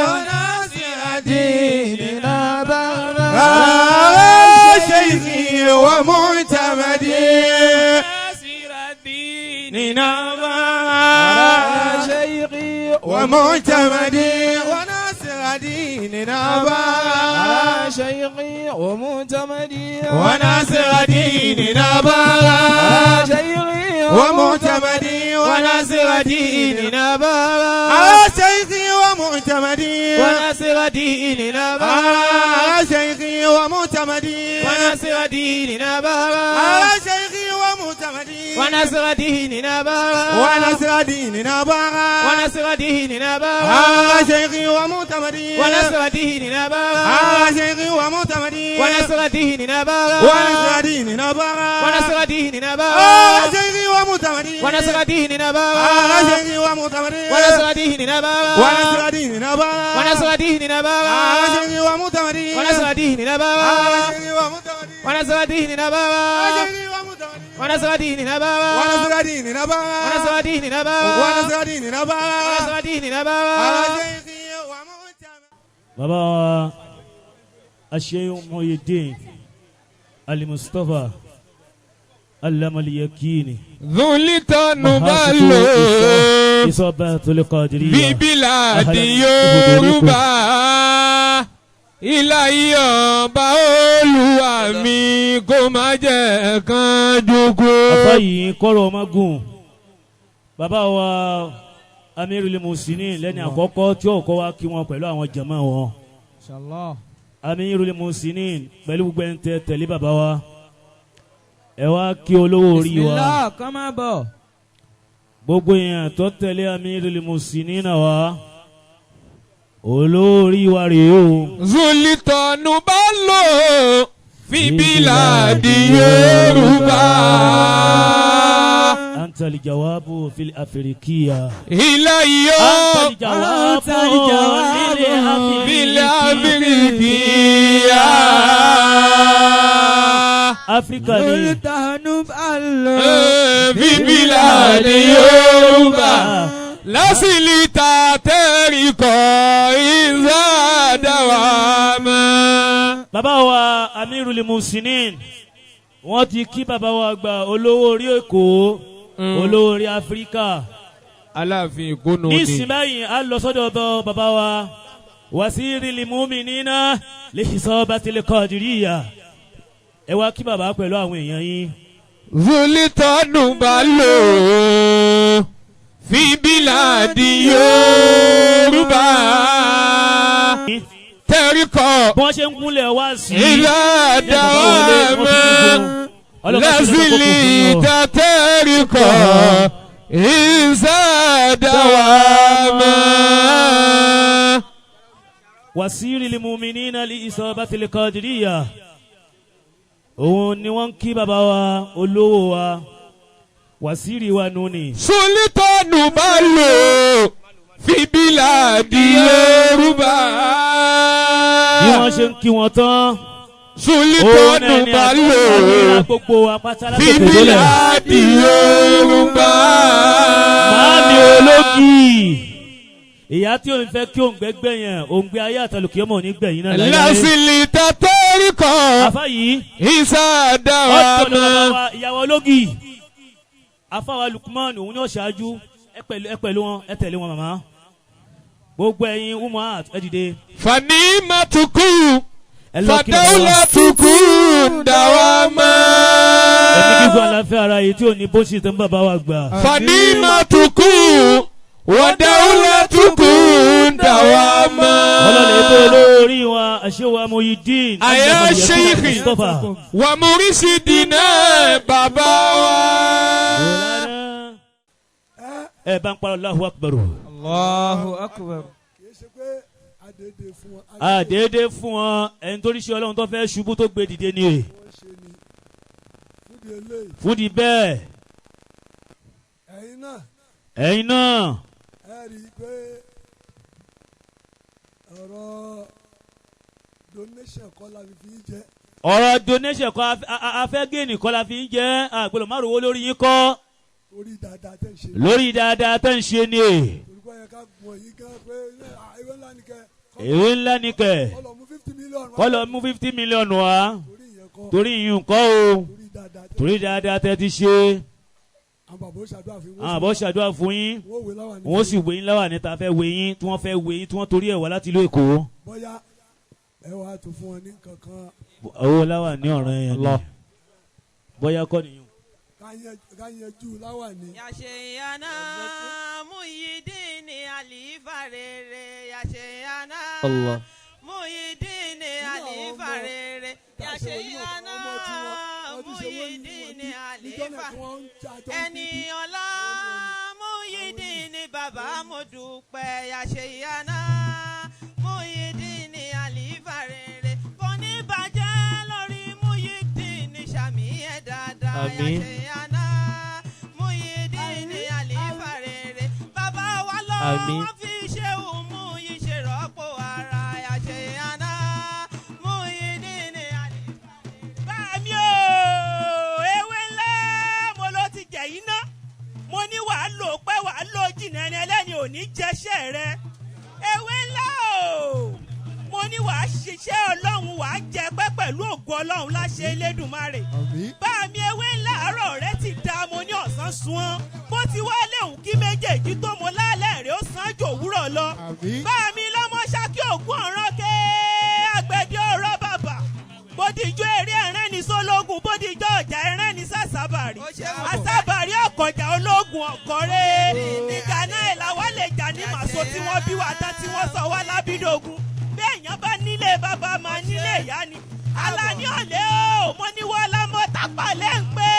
وناصر ديننا بارا شيخي ومعتمدي ديننا بارا شيخي ومعتمدي وناصر ديننا بارا شيخي ومعتمدي وناصر ديننا بارا شيخي ومعتمدي وناصر ديننا بارا شيخي ومعتمدي وناصر ديننا بارا شيخي ومعتمدي وناصر ديننا بارا شيخي ومعتمدي وناصر ديننا بارا وناصر ديننا بارا وناصر ديننا بارا شيخي ومعتمدي وناصر ديننا بارا شيخي ومعتمدي وناصر ديننا بارا وناصر ديننا بارا وناصر ديننا بارا شيخي ومعتمدي وناصر ديننا بارا شيخي ومعتمدي وناصر ديننا بارا وناصر ديننا بارا وناصر ديننا بارا شيخي ومعتمدي وناصر ديننا بارا شيخي ومعتمدي وناصر ديننا بارا شيخي ومعتمدي وناصر ديننا بارا وناصر ديننا بارا وناصر ديننا بارا وناصر ديننا بارا وناصر ديننا بارا شيخي ومعتمدي. Bàbá wa Aṣeun Muhyiddin Ali Mustapha Alamaliyakini. Zulitanu balo Isabatul Qadiriyya. bíbélàdì Yorùbá ilá ọba Olúwa mi kó má jẹ́ kán jókòó. Bàbá yìí kọ́rọ̀ ọmọ gùn. Bàbá wa Amirul Musinin lẹ́ni àkọ́kọ́ tí ó kọ́ wa kí wọn pẹ̀lú àwọn jàmá wọn. Amirul Musinin pẹ̀lú gbogbo ẹni tẹ tẹ̀lé bàbá wa. Ẹ wá kí olówó orí wa. Bismillah, kọ́ máa bọ̀. Gbogbo èèyàn tó tẹ̀lé Amirul Musinin náà wá. Olówó orí wa rèé o. Zulitanu balo bíbélàdì Yorùbá Anta aljawabu fil Afrikiya. ilá Anta iyọ̀ aljawabu bílẹ̀ Áfíríkìyà. Áfíríkà ni. Zultanu balo Bíbélàdì Yorùbá lásìlítà tẹ́ríkọ̀ ìzádàwàmọ́. Bàbá wa Amirul Musinin wọ́n ti kí bàbá wa gba olówó orí Èkó, olówó orí Áfíríkà. Aláàfin ìkónú ni. Nísìnyí báyìí a lọ sọ́dọ̀ ọ̀dọ̀ bàbá wa Wasiril Muminina li Hisabatil Qadiriyya. Ẹ wá kí bàbá pẹ̀lú àwọn èèyàn yín. Zulitanu balo fi bílàdì Yorùbá tẹ́ríkọ̀ Bí wọ́n ṣe ń gúnlẹ̀ wá sí. ìlàdàwàmọ́. Lásìlì tàtẹ́rìkọ̀ ìsàdáwàmà. Wasiri limuminina li isabati likadiriya. Òun ni wọ́n ń kí bàbá wa olówó wa wasiri wa nù ni. Sulitanu bá lò fìbílà di Yorùbá. Bí wọ́n ṣe ń kí wọn tán. Sulitanu bá lò fìbílà di Yorùbá. Màámi ológì ìyá tí òun fẹ́ kí òun gbẹ́gbẹ́ yẹn òun gbé ayé àtàlùkì ọmọ òní gbẹ̀yìn náà láyé. Lásìlì tàtẹ́rìkọ̀ Àfá yìí ìsàdáwàmà. ìyàwó ológì afáwa Lukman òun ni ó ṣáájú ẹ pẹ̀lú wọn ẹ tẹ̀lé wọn màmá gbogbo ẹ̀yin umahat ẹ dìde. Fani matuku ẹ lọ kí bàbá wa. fadawla tuku dawama. Ẹ̀mí gígùn àlàáfíà ara yìí tí ò ní bó ṣe tán bàbá wa gbà. Fani matuku wadawla tuku dawama. Ọlọ́lẹ̀ tó olórí wa àṣewà Muyideen. Àyà Sheikh. Mustapha. Wa murisidina bàbá wa. Ẹ bá ń parọ́ Allahu Akbar. Allahu akbar. Kì í ṣe pé àdédé fún wọn. Àdéédé fún wọn ẹni tó ríṣẹ́ Ọlọ́run tó fẹ́ ṣubú tó gbé dìde ni. Wọ́n ṣe ni fúdi eléyìí. Fún di bẹ́ẹ̀. Ẹ̀yin náà. Ẹ̀yin náà. Ẹ rí i pé ọ̀rọ̀ donation kọ́ la fi jẹ́. Ọ̀rọ̀ donation kọ́ afẹ́ géènì kọ́ la fi ń jẹ́ àgbẹ̀lọ̀ márùn-ún owó lórí yín kọ́. Lórí dáadáa tẹ̀ ń ṣe. Lórí dáadáa tẹ̀ ń ṣe ni. Olùkọ́ yẹ ká mọ̀ yín gan pé ewé ńlá ni kẹ́. Ewé ńlá ni kẹ́. Kọ́ lọ mú 50 million wá. Kọ́ lọ mú 50 million wá. Torí ìyún kọ́ o. Torí dáadáa tẹ̀ ti ṣe. Àwọn bàbá ṣàdúrà fún yín. Àwọn bàbá ṣàdúrà fún yín. Wọ́n sì wé yín láwà níta fẹ́ wé yín tí wọ́n fẹ́ wé yín tí wọ́n torí ẹ̀ wá láti ìlú Èkó. Bóyá ẹ wàá tún fún wọn ní kankan. Owó láwà ní ọ̀ràn yẹn ni. Bóyá kọ́ nìyẹn. Ká yanjú láwà ní. Yàṣeyàná Muyideen àlìfà rere. Yàṣeyàná Muyideen àlìfà rere. Yàṣeyàná Muyideen àlìfà. Ẹni ọlá Muyideen bàbá mo dúpẹ́. Yàṣeyàná Muyideen àlìfà rere. Kò ní bàjẹ́ lórí Muyideen sàmì ẹ̀ dáadáa. Yàṣeyàná Muyideen àlìfà rere. Bàbá wa lọ wọ́n fi ṣe òun yìí ṣe rọ́pò ara. Yàṣeyàná Muyideen àlìfà rere. Bàmí o, ewé ńlá mo ló ti jẹ̀ yín ná. Mo ní wàá lò pẹ́ wàá lò jìnnà ẹni ẹlẹ́ni ò ní jẹ́ṣẹ́ rẹ. Ewé ńlá o, mo ní wàá ṣiṣẹ́ Ọlọ́run wàá jẹ pẹ́ pẹ̀lú ògo Ọlọ́run láṣẹ Elédùmarè. Bàmí ewé ńlá àárọ̀ rẹ ti da mo ní ọ̀sán sun ọ́n. Bó ti wá léwu kí méjèèjì tó mo lálẹ́ rẹ̀ ó sàn jò wúrọ̀ lọ. Bàmí lọ́mọ ṣákí ògùn ọ̀ràn ké àgbẹ̀dẹ ọ̀rọ̀ bàbà. Bódìjọ́ eré ẹ̀rẹ́ ní sólógùn bódìjọ́ ọ̀jà ẹ̀rẹ́ ní sàṣàbàrì. Àṣàbàrì ọ̀kọ̀jà ológun ọ̀kọ̀rẹ́. Ìjà náà ẹ̀ làwa lè jà ní màṣọ tí wọ́n bí wa tán tí wọ́n sọ wá lábídógún. Bí èèyàn bá nílé bàbá máa nílé ìyá ni. Alani ọ̀lẹ́ o, mo ní wọ́n lámọ́ tápà lẹ́ ń pé.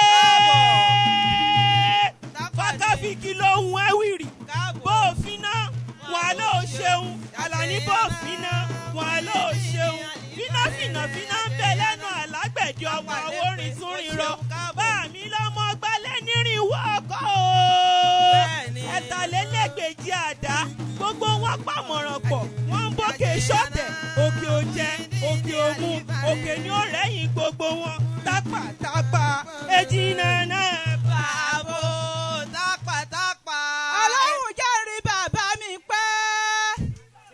Fákáfíkì lóhun ẹ̀wìrì. Bó o finá, wà ló ṣeun. Alani bó o finá, wà ló ṣeun. Finá fìnà finá ń bẹ lẹ́nu alágbẹ̀dẹ ọmọ àwòrán túnrin rọ. Bá mi lọ́mọ gbálẹ́ nírìnwó ọkọ̀ o. Ẹ̀tàlélẹ́gbèjì àdá. Gbogbo wọn pàmọ̀ràn pọ̀. Wọ́n ń bókè ṣọ̀tẹ̀. Òkè òjẹ, òkè òmu, òkè ni ó rẹ́yìn gbogbo wọn. Tápà tápà, èjì nànà. Bàbò tápà tápà. Ọlọ́run jẹ́rìí bàbá mi pẹ́.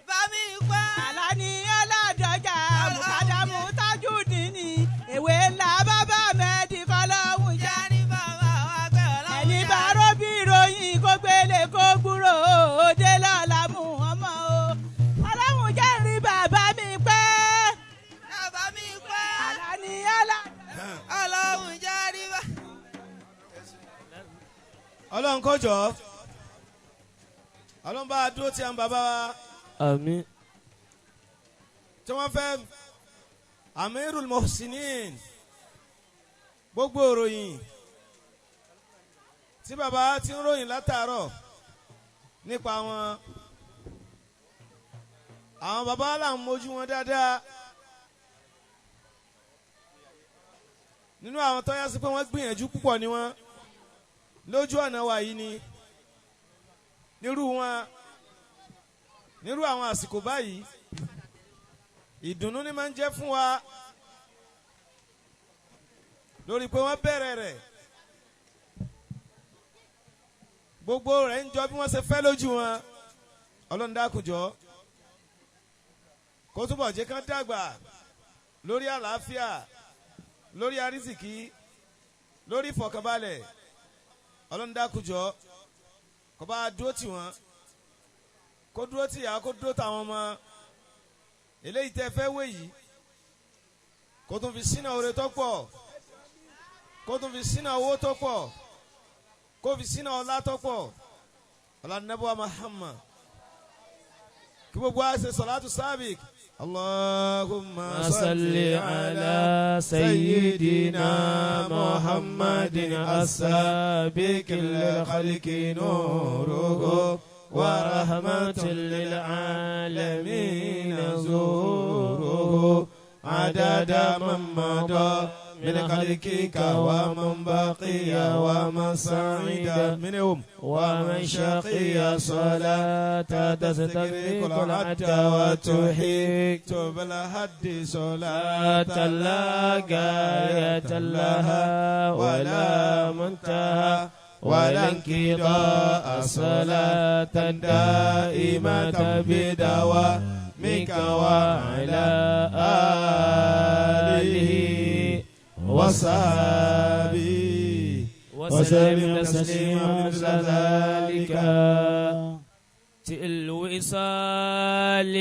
Bá mi pẹ́. Àlàní ọlọ́dọ̀jà Mùkádàmù Tájúdín ni èwe ńlá bàbá mẹ́ẹ̀dì kọ́lọ́hún jẹ́. Jẹ́rìí bàbá wa pẹ́ Ọlọ́run Ẹni bá róbì ròyìn kó gbélé kó gbúrò òde lọ́la mú ọmọ o. Ọlọ́run jẹ́rìí bàbá mi pẹ́. Bàbá mi pẹ́. Àlàní ọlọ́dọ̀jà. Ọlọ́run jẹ́rìí bá. Ọlọ́run kó jọ Ọlọ́run bá a dúró tí a ń bàbá wa. Àmín. Tí wọ́n fẹ́ Amirul Muhsinin Gbogbo ìròyìn tí bàbá ti ń ròyìn látàárọ̀ nípa wọn, àwọn bàbá là ń mójú wọn dáadáa. Nínú àwọn tó yá sí pé wọ́n gbìyànjú púpọ̀ ni wọ́n lójú ọ̀nà wa yìí ni nírú wọn nírú àwọn àsìkò báyìí ìdùnnú ni máa ń jẹ́ fún wa lórí pé wọ́n bẹ̀rẹ̀ rẹ̀ gbogbo rẹ̀ ń jọ bí wọ́n ṣe fẹ́ lójú wọn. Ọlọ́run dákun jọ̀ọ́ kó túbọ̀ jẹ́ kán dàgbà lórí àlàáfíà, lórí àrísìkí, lórí ìfọ̀kànbalẹ̀. Ọlọ́run dákun jọ̀ọ́ kó bá dúró tì wọ́n, kó dúró tì yá, kó dúró tàwọn ọmọ. Eléyìí tẹ́ fẹ́ wé yìí kó tún fi sínú oore tó pọ̀, kó tún fi sínú owó tó pọ̀, kó fi sínú ọlá tó pọ̀. Ọlá nàbọ̀ Muhammad kí gbogbo wa ṣe sọ̀látù sábìk. Allahumma salli ala sayyidina Muhammadin as-sabiq lil-khalqi nuruhu wa rahmatul lil-alamin zuhuruhu adada man mada min khalqika wa man baqiya wa man sa'ida minhum wa man shaqiya salata tastagriqu al-'adda wa tuhiqu bil haddi salata la ghayata laha wa la muntaha wa la inqida'a salatan da'imatan bidawa minka wa ala alihi وصحابي وسلم تسليما مثل ذلك. الوصال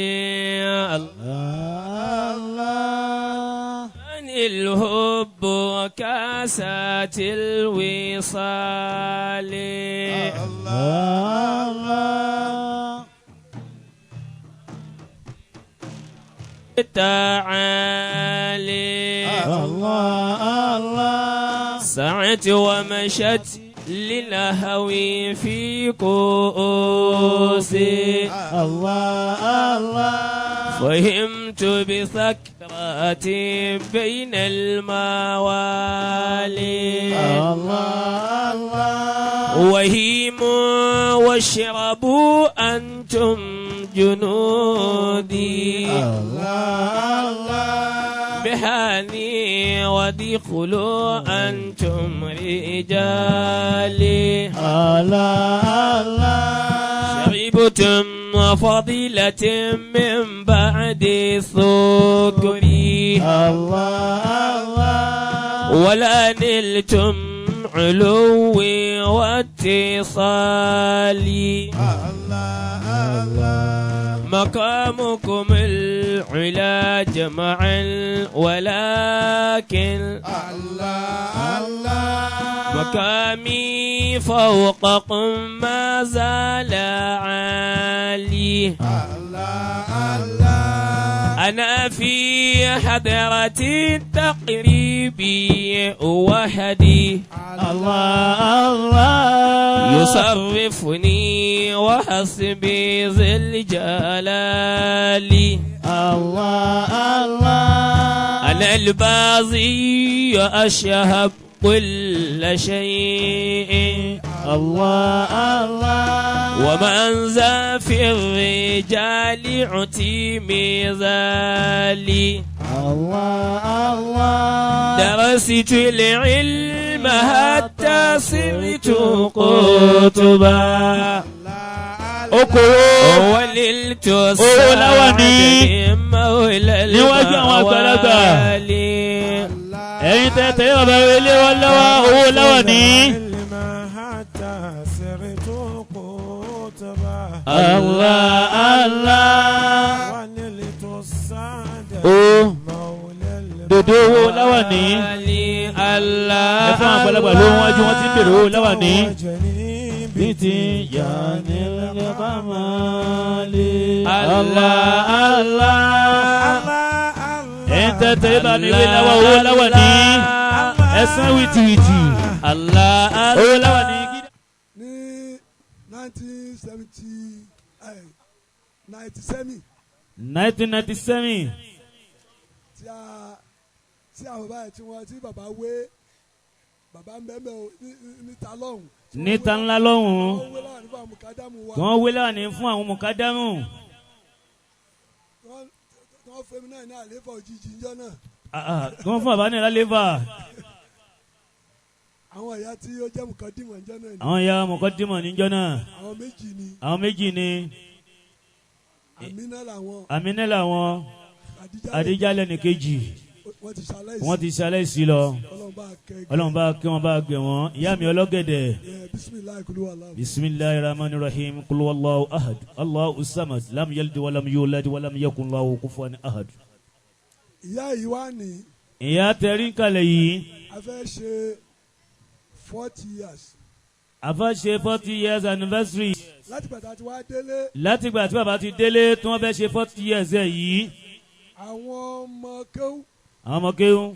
الله عن الحب وكاسات الوصال الله الله تعالي الله الله سعت ومشت للهوي في كؤوسي الله الله فهمت بسكراتي بين الموالي الله الله وهيم واشربوا أنتم جنودي الله الله بهاني ودخلوا أنتم رجالي الله الله شربتم فضيلة من بعد سكري الله الله ولا نلتم علوي واتصالي الله الله مقامكم العلا جمعا ولكن الله الله مقامي فوقكم ما زال عالي الله الله أنا في حضرة التقريب وحدي الله الله يصرفني وحسبي ذي الجلال الله الله أنا البازي أشهب كل شيء الله الله ومن ذا في الرجال عتي ميزالي الله الله درست العلم حتى صرت قطبا okòwò وللت owó láwàní السعد مولى níwájú àwọn àgbàlagbà الموالي ẹ̀yin tẹ́tẹ́ bàbá ilé wọn lọ́wọ́ owó láwàní. الله الله o dòdò owó láwàní الله ẹ fún àwọn àgbàlagbà ló wájú wọn ti ń bèrè owó láwàní. bí ti yà ní lẹ́kọ̀ọ́mọ́lé. Allah Allah ẹ̀yin tẹ́tẹ́ bá mi wé láwà owó láwàní. Ẹ̀sán wìtìwìtì. Allah Owó láwà ní gíga. Ní 1997. 1997. Tí àwọn báyìí tí wọ́n tí bàbá wé bàbá ń bẹ́ẹ̀ bẹ́ẹ̀ níta lọ́hùn. Níta ńlá lọ́hùn. Wọ́n wé láwà ní fún àwọn mùkádámù wa. Tí wọ́n wé láwà ní fún àwọn mùkádámù. Tí wọ́n fún mi náà ní àléfà òjijì ńjọ́ náà. Tí wọ́n fún bàbá náà lálẹ́fà. Àwọn ìyá tí ó jẹ́ mùkádìmọ̀ ńjọ́ náà ni. Àwọn ìyá mùkádìmọ̀ níjọ́ náà. Àwọn méjì ni. Àwọn méjì ni. Àmínà làwọn. Àmínà làwọn. Àdíjà lẹ́nìkejì. Wọ́n ti ṣaláìsí lọ. Ọlọ́run bá kẹ́ wọn bá gẹ̀ wọ́n. Ìyá mi ọlọ́gẹ̀dẹ̀. Bisimilahi rahman rahim kul wallahu ahad Allahu samad lam yalid walam yulad walam yakun lahu kufuwan ahad. Ìyá yìí wá ní. Ìyá tẹ̀rí ń kalẹ̀ yìí. A fẹ́ ṣe 40 years. A fẹ́ ṣe 40 years anniversary. Láti gbà tí wàá délé. Láti gbà tí bàbá ti délé tí wọ́n fẹ́ ṣe 40 years ẹ̀ yìí. Àwọn ọmọ kéwú. Àwọn ọmọ kéwú.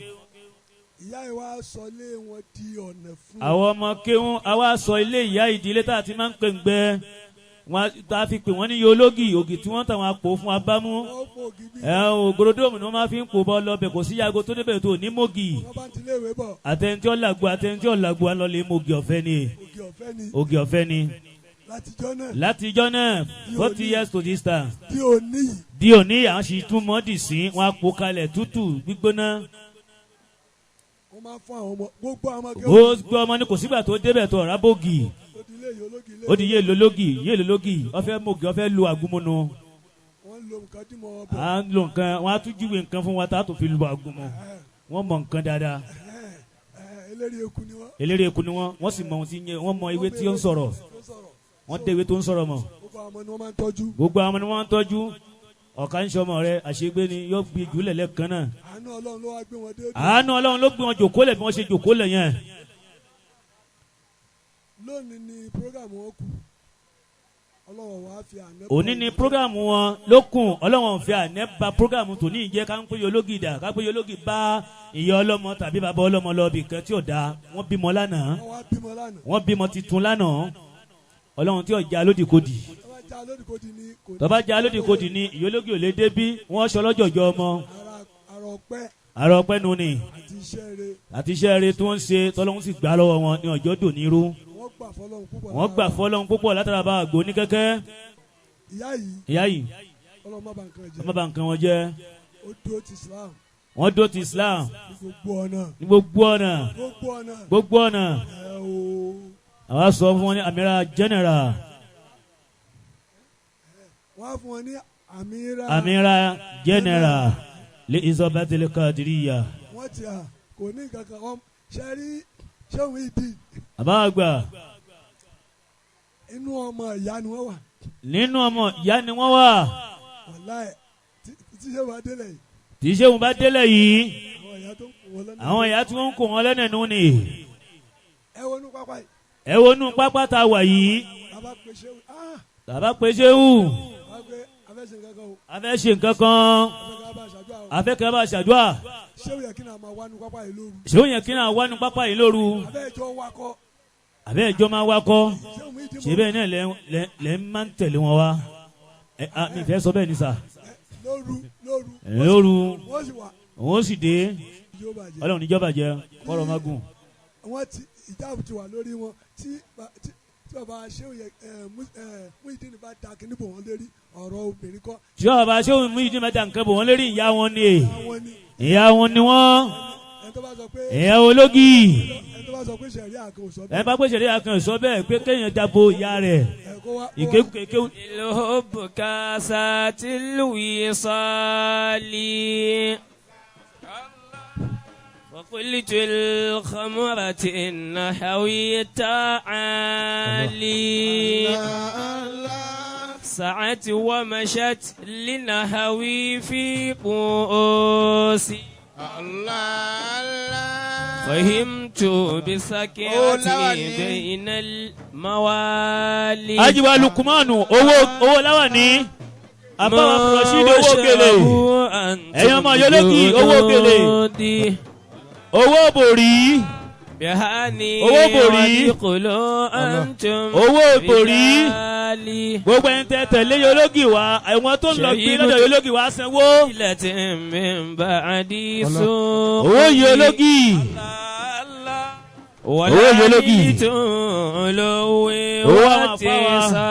Ìyá yìí wá sọ ilé wọn di ọ̀nà fún. Àwọn ọmọ kéwú a wá sọ ilé ìyá ìdílé tá a ti máa ń pè ń gbẹ wọn tá a fi pè wọ́n ní yológì ògì tí wọ́n tàwọn apò fún abámú. Ògòròdóòmù ni wọ́n máa fi ń pò bọ́ lọ́bẹ̀ kò sí yago tó débẹ̀ tó ní mògì. Àtẹnudí ọ̀làgbò àtẹnudí ọ̀làgbò á lọ lè mògì ọ̀fẹ́ ni. Ògì ọ̀fẹ́ ni. Látijọ́ náà 40 years to this time. Di òní à ń sì tún mọ́dì sí wọn á pò kalẹ̀ tútù gbígbóná. Gbogbo ọmọ ni kò sígbà tó débẹ̀ tó ọ̀rá bògì. Ó di yé lológì yé lológì ọfẹ mògì ọfẹ lu àgúnmọ́nù. À ń lo nǹkan wọn á tún júwe nǹkan fún wa tá a tún fi lu àgúnmọ́. Wọ́n mọ nǹkan dáadáa. Eléré eku ni wọ́n. Wọ́n sì mọ ohun tí wọ́n mọ ewé tí ó ń sọ̀rọ̀. Wọ́n dé ewé tó ń sọ̀rọ̀ mọ̀. Gbogbo àwọn ni wọ́n ń tọ́jú. Ọ̀ka ń sọmọ rẹ àṣegbé ni yóò gbé jùlẹ̀ lẹ́ẹ̀kan náà. Àánú Ọlọ́run ló gbé wọn jòkó lẹ̀ bí wọ́n ṣe jòkó lẹ̀ yẹn. Lónìí ni programu wọn kù. Ọlọ́run wàá fi àná. Òní ni programu wọn ló kùn. Ọlọ́run fi àná ba programu tòní jẹ́ ká ń pè yológì dà ká pè yológì bá ìyá ọlọ́mọ tàbí bàbá ọlọ́mọ lọ bìkan tí ò dáa. Wọ́n bímọ lánàá. Wọ́n bímọ titun lánàá. Ọlọ́run tí ò já lódìkodì. Tọ́ba já lódìkodì ni ìyólógì ò lè débí wọ́n sọ lọ́jọ̀jọ́ ọmọ. Àrò ọpẹ́ nu ni. Àti iṣẹ́ rere tí wọ́n ń ṣe tọ́lọ́run sì gbà lọ́wọ́ wọn ní ọjọ́ dòní irú. Wọ́n gbà fọlọ́run púpọ̀ látara bá àgbo ní kẹ́kẹ́. Ìyá yìí. Ọlọ́run má bà nǹkan wọn jẹ́. Wọ́n dó ti Islam. Ní gbogbo ọ̀nà. Gbogbo ọ̀nà. Àwa sọ fún wọn ní Amira General. Wọ́n fún wọn ní Amira General lè Isobatil Kadiriya. Wọ́n ti à kò ní kankan wọ́n ṣe rí ṣéun ìdí. Àbá àgbà. Inú ọmọ ìyá ni wọ́n wà. Nínú ọmọ ìyá ni wọ́n wà. Wàláì tí ṣéun bá délẹ̀ yìí. Tí ṣéun bá délẹ̀ yìí. Àwọn ìyá tí wọ́n ń kó wọn lẹ́nu nù ni. Ẹ wọnú pápá yìí. Ẹ wọnú pápá tá a wà yìí. Bàbá pé ṣéwù. A fẹ́ ṣe nǹkan kan. A fẹ́ kí a bá ṣàdúrà. Ṣéwù yẹn kí náà máa wá nu pápá yìí lóru. Ṣéwù yẹn kí náà wá nu pápá yìí lóru. Abẹ́ ìjọ wakọ̀. Abẹ́ ìjọ máa wakọ̀. Ṣé bẹ́ẹ̀ náà lẹ́ ń máa ń tẹ̀lé wọn wá. Mi fẹ́ sọ bẹ́ẹ̀ ni sà. Lóru lóru. Lóru. Wọ́n sì wà. Wọ́n sì dé. Ọlọ́run níjọba jẹ kọ́rọ̀ má gùn. Wọ́n ti ìjáàbù ti wà lórí wọn tí bàbá ṣéwù yẹn Muyideen bá da kíní bò wọ́n lérí ọ̀rọ̀ obìnrin kọ́. Tí bàbá ṣéwù Muyideen bá da nǹkan bò wọ́n lérí ìyá wọn ni. Ìyá wọn ni wọ́n. Ìyá ológì. Ẹ bá pé sẹ̀rí àkàn sọ bẹ́ẹ̀ pé kéèyàn dàbò ìyá rẹ̀. Ìkéwù. Ìlú kásá tìlú ìsọ̀lì. وقلت الخمرة إن حوي تعالي سعت ومشت لنهوي في قوسي فهمت بسكرتي بين الموالي. Ajiwa Lukumanu owó láwàní àbáwá Rasheed owó gèlè ẹ̀yin ọmọ yọlẹ́kì owó gèlè. Owó bòrí. Owó bòrí. Owó bòrí. Gbogbo ẹni tẹ tẹ̀lé yológì wá, àwọn tó ń lọ gbé lọ́dọ̀ yológì wá sanwó. Owó yológì. Owó yológì. Owó àwọn afáwa.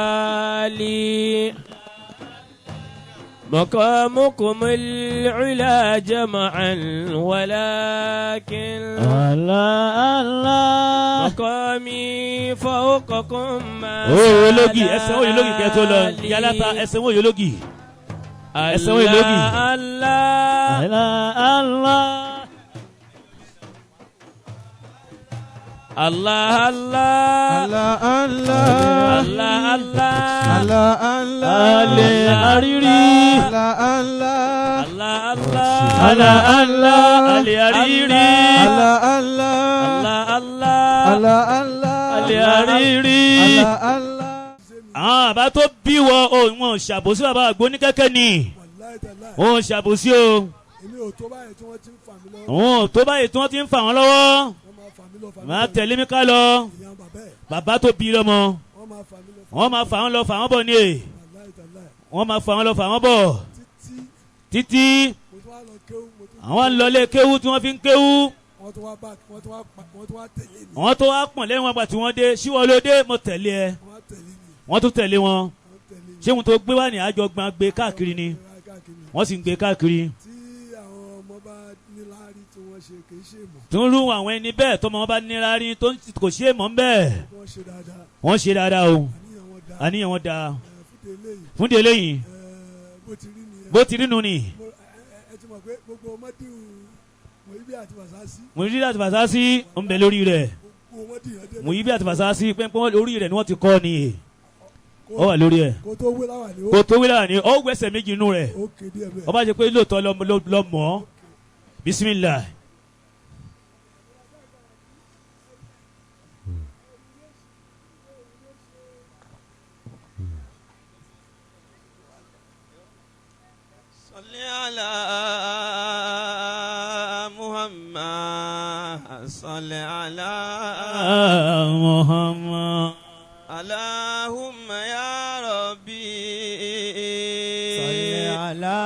مقامكم العلا جمعا ولكن الله الله مقامي فوقكم ما owó yológì ẹsẹ̀ owó yológì kẹ́ tó lọ yálàta ẹsẹ̀ owó yológì ẹsẹ̀ owó yológì. Allah Allah Allah Allah Allah Allah Allah Allah Allah Allah alẹ́ àrírí Allah Allah Allah Allah Allah Allah alẹ́ àrírí Allah Allah Allah Allah Allah Allah alẹ́ àrírí. Allah Allah. Àwọn àbá tó bí wọ òun ò ṣàbòsí bàbá àgbóníkẹ́kẹ́ ni òun ò ṣàbòsí o èmi ò tó báyìí tí wọ́n ti ń fà mí lọ́wọ́. Òun ò tó báyìí tí wọ́n ti ń fà wọ́n lọ́wọ́. Máa tẹ̀lé mi ká lọ bàbá tó bí lọ́mọ wọ́n máa fà wọ́n lọ fà wọ́n bọ̀ ní è wọ́n máa fà wọ́n lọ fà wọ́n bọ̀ títí àwọn lọlé kéwú tí wọ́n fi ń kéwú wọ́n tó wá pọ̀n lẹ́yìn wọn gbà tí wọ́n dé síwọ́ ló dé mo tẹ̀lé ẹ wọ́n tún tẹ̀lé wọn ṣé wọn tó gbé wá ní àjọ gbọ́n gbé káàkiri ni wọ́n sì ń gbé káàkiri. Tún rú àwọn ẹni bẹ́ẹ̀ tọmọ wọn bá níláárí tó kò ṣe é mọ̀ ń bẹ́ẹ̀ wọ́n ṣe dáadáa o àníyàn wọn dáa fún di eléyìí bó ti rí nu ni. Mùyíbí àti Fàsásí ń bẹ lórí rẹ̀ Mùyíbí àti Fàsásí pẹ́ńpẹ́ lórí rẹ̀ ni wọ́n ti kọ́ ni ó wà lórí ẹ̀ kò tó wí láwà ní ó gbẹ́sẹ̀ méjì inú rẹ̀ ó bá ṣe pé lóòótọ́ lọ mọ́ bisimilah. على محمد صل على محمد اللهم يا ربي صل على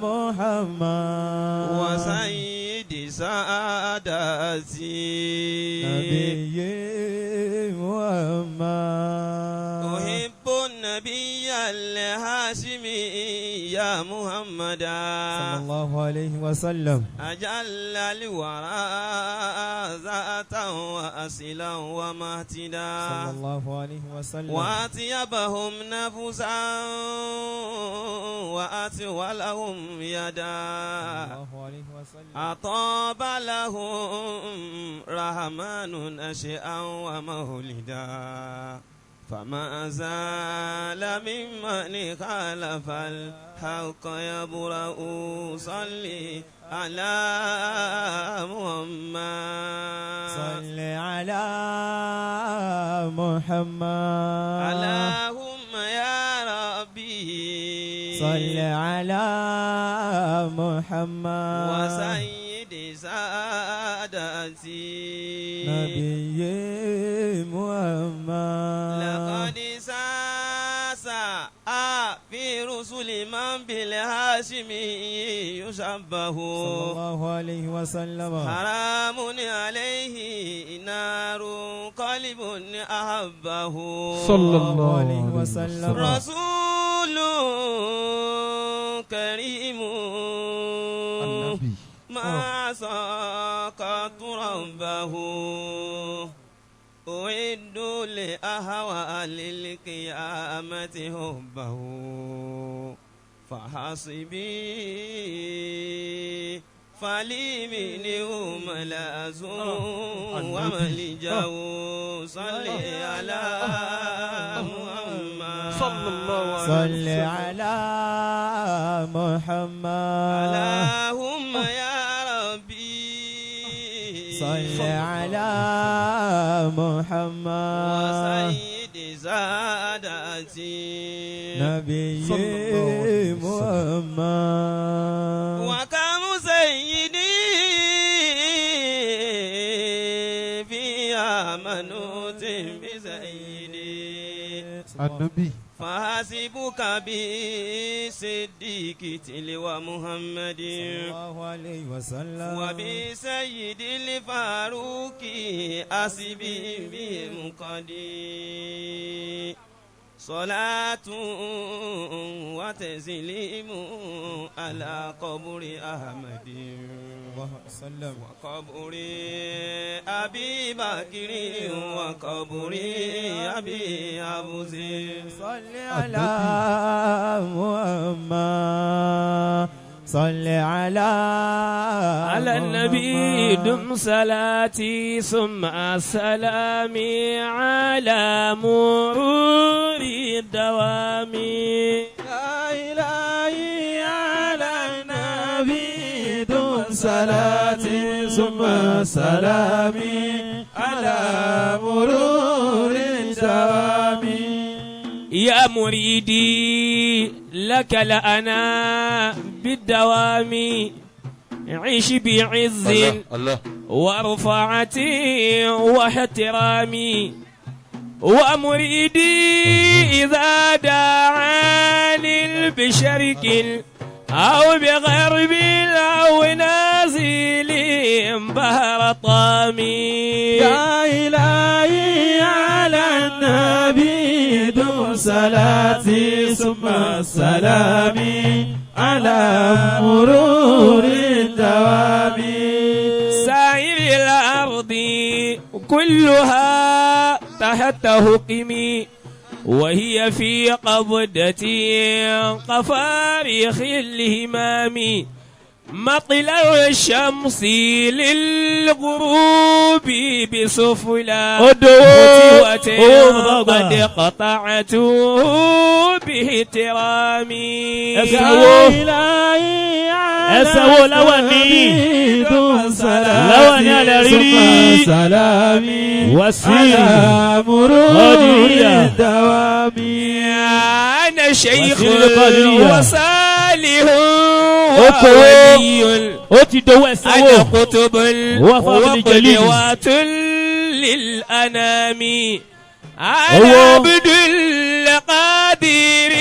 محمد وسيد سادتي نبي محمد أحب النبي الهاشمي يا محمد صلى الله عليه وسلم أجل الورى ذاتا وأصلا ومهتدا صلى الله عليه وسلم وأطيبهم نفسا وأطولهم يدا صلى الله عليه وسلم أطاب لهم رحمن نشئا ومولدا فما زال ممن خالف الحق يبرأ صلي على محمد صل على محمد اللهم يا ربي صل على محمد وسيد سادتي نبي محمد لقد ساسا في رسل من بالهاشمي يشبه صلى الله عليه وسلم حرام عليه نار قلب أحبه صلى الله عليه وسلم رسول كريم ما ساقط ربه أعد لأهوال القيامة حبه فحسبي فلي منه ملاذ وملجأ صلي على محمد صلى الله عليه صل على محمد اللهم يا ربي صل على محمد وسيد سادتي نبي محمد وكم سيدي منوت بسيدي النبي فحسبك بصديق تلو محمد صلى الله عليه وسلم وبسيد الفاروق أسبي بمقدي صلاة وتسليم على قبر أحمد وسلم وقبر أبي بكر وقبر أبي أبوذر صل على محمد صل على النبي دم صلاتي ثم سلامي على مرور الدوام لا إله على النبي دم صلاتي ثم سلامي على مرور الدوام يا مريدي لك لأنا بالدوام عيش بعز ورفعتي واحترامي ومريدي إذا دعاني بشرك أو بغرب أو نازل بهر طامي يا إلهي على النبي دم صلاتي ثم سلامي على مرور الدوام سائر الأرض كلها تحت حكمي وهي في قبضتي قفارخ الهمام مطلع الشمس للغروب بسفلى فتوة قد قطعته باحترامي ẹsẹ̀wó láwàní láwàní alẹ́rírí wàsíù ọdúnrún أنا شيخ القادرية. وصالح Okòwò وولي ó ti dowó ẹsẹ̀wó أنا قطب هو فاضل الجليل. وقدوة للأنام أنا هو. عبد القادر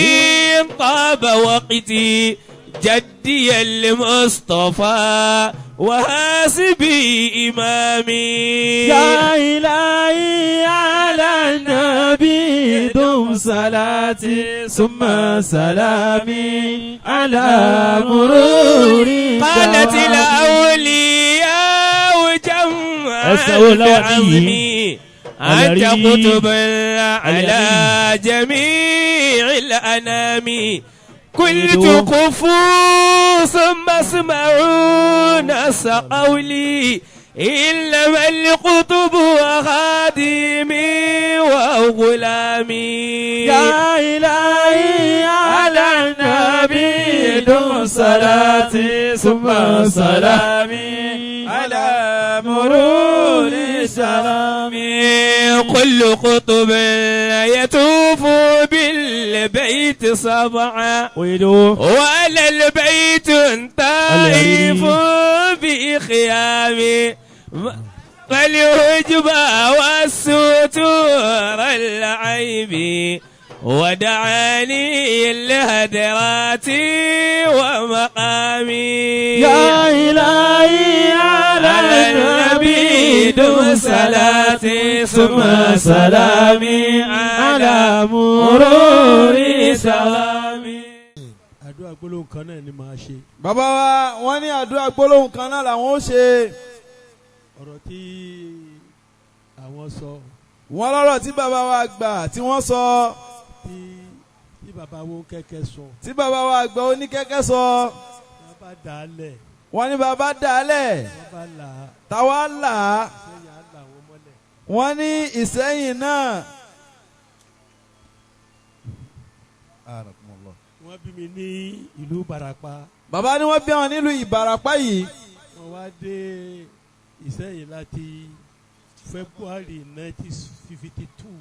طاب وقتي جدي المصطفى وحاسبي إمامي يا إلهي على النبي دم صلاتي ثم سلامي على مرور قالت الأولياء جمعا أسأل الله بعظمي أنت العلي. قطب على جميع الأنام قلت قفوا ثم اسمعوا نص قولي إنما القطب وخادمي وغلامي يا إلهي على النبي دم صلاتي ثم سلامي على مرور سلامي كل قطب يطوف بالبيت سبعا Oyedo وعلى البيت طائف بخيام فالهجبة والستور العيب ودعاني الهدرات ومقامي يا إلهي على النبي دم صلاتي ثم سلامي على مرور سلامي Àdúrà gbólóhùn kan náà ni màá ṣe. Bàbá wa wọ́n ní àdúrà gbólóhùn kan náà làwọn ó ṣe. Ọ̀rọ̀ tí àwọn sọ Wọ́n lọ́rọ̀ tí bàbá wa gbà tí wọ́n sọ tí bàbá wo kẹ́kẹ́ sọ tí bàbá wa gbà oníkẹ́kẹ́ sọ wọ́n bá dà á lẹ̀ wọ́n ní bàbá dàálẹ̀ wọ́n bá là á táwa là á sẹ́yìn á là wọ́n mọ́lẹ̀. wọ́n ní Ìsẹ́yìn náà. Wọ́n bí mi ní ìlú Ìbàràpá. Bàbá ni wọ́n bí àwọn nílùú Ìbàràpá yìí. Wọ́n wá dé Ìsẹ́yìn láti February 1952.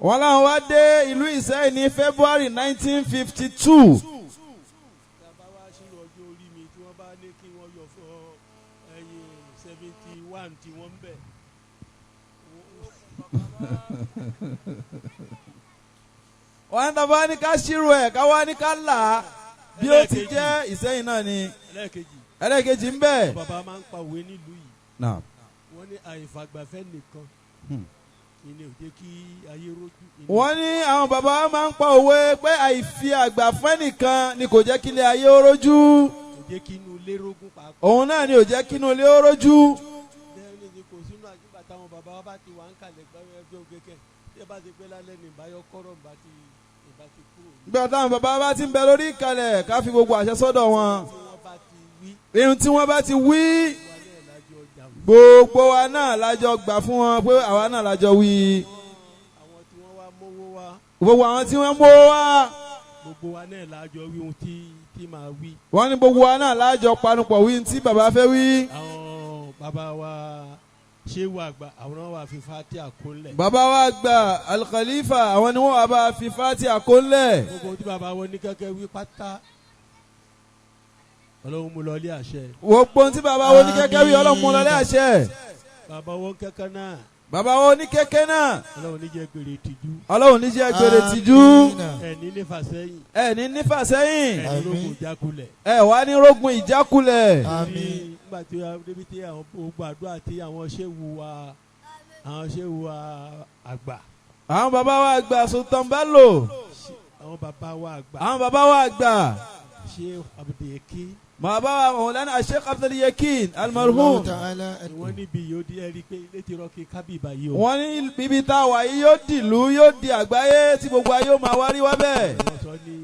Wọ́n láwọn wá dé ìlú Ìsẹ́yìn ní February 1952. Bàbá wa ṣírò ọjọ́ orí mi tí wọ́n bá ní kí wọ́n yọ fún ẹyin 71 tí wọ́n ń bẹ̀. Wọ́n ní tàbá ní ká ṣírò ẹ̀ ká wá ní ká là á bí ó ti jẹ́ Ìsẹ́yìn náà ni. Ẹlẹ́ẹ̀kejì ń bẹ. Bàbá máa ń pa òwe nílùú yìí. Wọ́n ní àìfàgbàfẹ́ nìkan ìní ò jẹ́ kí ayé rójú. Wọ́n ní àwọn bàbá máa ń pa òwe pé àìfi àgbà fẹ́ nìkan ni kò jẹ́ kí ilé ayé ó rójú. Kò jẹ́ kí inú ilé rógún pàápàá. Òun náà ni ò jẹ́ kí inú ilé ó rójú. Bẹ́ẹ̀ ni kò sínú àjùbà táwọn bàbá wa bá ti wà ń kalẹ̀ gbẹ́gbẹ́ ògẹ́kẹ́ tí ẹ bá ti pẹ́ lálẹ́ ní ìbáyọ kọ́rọ̀ ìbá ti kúrò. Nígbà táwọn bàbá bá ti ń bẹ lórí ìkàlẹ̀ ká fi gbogbo àṣẹ sọ́dọ̀ wọn. Irun tí wọ́n bá ti wí gbogbo wa náà lájọ gbà fún wọn pé àwa náà lájọ wí. Gbogbo àwọn tí wọ́n mówó wá. Gbogbo wa náà lájọ wí ohun tí màá wí. Wọ́n ní gbogbo wa náà lájọ panupọ̀ wí tí bàbá fẹ́ wí. Àwọn bàbá wa ṣé wà gbà àwọn wà fi Fatiha kólẹ̀. Bàbá wa gbà Al-Khalifa àwọn ni wọ́n wà bá fi Fatiha kólẹ̀. Gbogbo tí bàbá wọn ní kẹ́kẹ́ wí pátá Ọlọ́run mú lọlé àṣẹ. Gbogbo tí bàbá wọn ní kẹ́kẹ́ wí Ọlọ́run mú lọlé àṣẹ. Bàbá wọn kẹ́kẹ́ náà. Bàbá wọn ní kẹ́kẹ́ náà. Ọlọ́run ní jẹ́ gbèrè tìjú. Ọlọ́run ní jẹ́ gbèrè tìjú. Ẹ ní nífà sẹ́yìn. Ẹ ní nífà sẹ́yìn. Ẹ ní rógun ìjákulẹ̀. Ẹ wá ní rógun ìjákulẹ̀. Àmín. Nígbà tí débi tí àwọn gbogbo àdúrà tí àwọn ṣéwù wa àwọn ṣéwù wa àgbà. Àwọn bàbá wa àgbà Sultan Bello. Àwọn bàbá wa àgbà. Àwọn bàbá wa àgbà. Sheikh Abdul-Yakin. Bàbá wa Mawlana Sheikh Abdul-Yakin al-marhum. Wọ́n níbi yóò di ẹ̀rí pé ilé ti rọ́ọ̀kì kábíyèbá yìí o. Wọ́n ní ibi tá a wà yìí yóò dìlú yóò di àgbáyé tí gbogbo ayé ó máa wárí wá bẹ́ẹ̀. Wọ́n sọ ní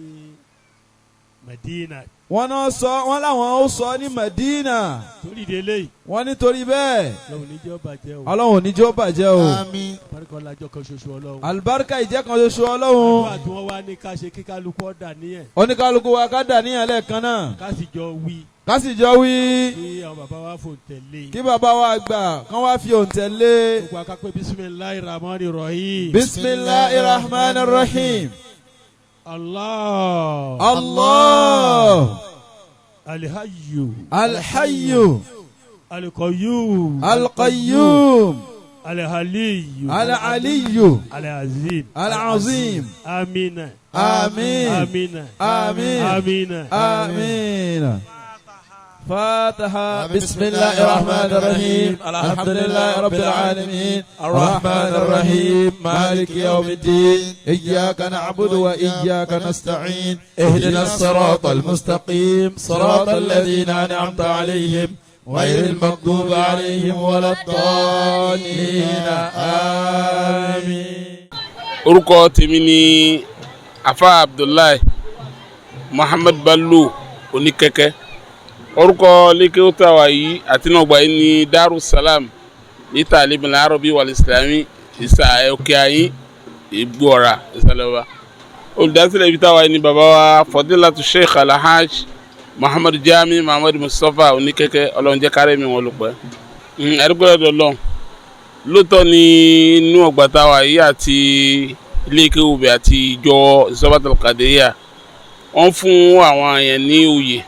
Madina. Wọ́n náà sọ wọ́n láwọn ó sọ ní Madina. Torí délé yìí. Wọ́n nítorí bẹ́ẹ̀. Ọlọ́run ní jẹ́ ó bàjẹ́ o. Ọlọ́run ní jẹ́ ó bàjẹ́ o. Àmín. Àlùbáríkà ọlájọ́ kan ṣoṣo Ọlọ́run. Àlùbáríkà ìjẹ́ kan ṣoṣo Ọlọ́run. Àdúrà tí wọ́n wá ní ká ṣe kíkálukú ọ̀dà níyẹn. Oníkálukú wa ká dà níyẹn lẹ́ẹ̀kan náà. Ká sì jọ wí. Ká sì jọ wí. Kí àwọn bàbá wa fò tẹ̀lé. Kí bàbá wa gbà kán wá fi òǹtẹ̀lé. Gbogbo akápẹ́ bisimilahi rahmani rahim. Bisimilahi rahmani rahim. Allah. Allah. Alihayyu. Alhayyu. Alqayyum. Alqayyum. Alhaliyu. Alaliyu. Alazim. Alazim. Amina. Amin. Amina. Amin. Amina. Amina. فاتحة. بسم الله الرحمن الرحيم. الحمد لله رب العالمين. الرحمن الرحيم. مالك يوم الدين. إياك نعبد وإياك نستعين. اهدنا الصراط المستقيم. صراط الذين أنعمت عليهم غير المغضوب عليهم ولا الضالين. آمين. Orúkọ tèmi ni Afa Abdullahi Muhammad Bello Oníkẹ́kẹ́. Orúkọ lékè tàwa yìí àti náà yìí ní Darussalam ní Taalib al-Arabi wal-Islami ìsà òkè ayín ìgbòrà ìsàlẹ̀wà. Olùdásílẹ̀ ibi táwa yìí ní bàbá wa Fadilatu Sheikh Alhaj Muhammad Jami Muhammad Mustapha Oníkẹ́kẹ́. Ọlọ́run jẹ́ kárẹ́ mi wọn lò pẹ́. Ẹ̀dúgbò lọ́dọ̀ Ọlọ́run lóòótọ́ ni inú ọgbà táwa yìí àti ilé kéwùbẹ̀ àti ìjọ Isobatul Qadiriyya wọ́n fún àwọn èèyàn ní oyè.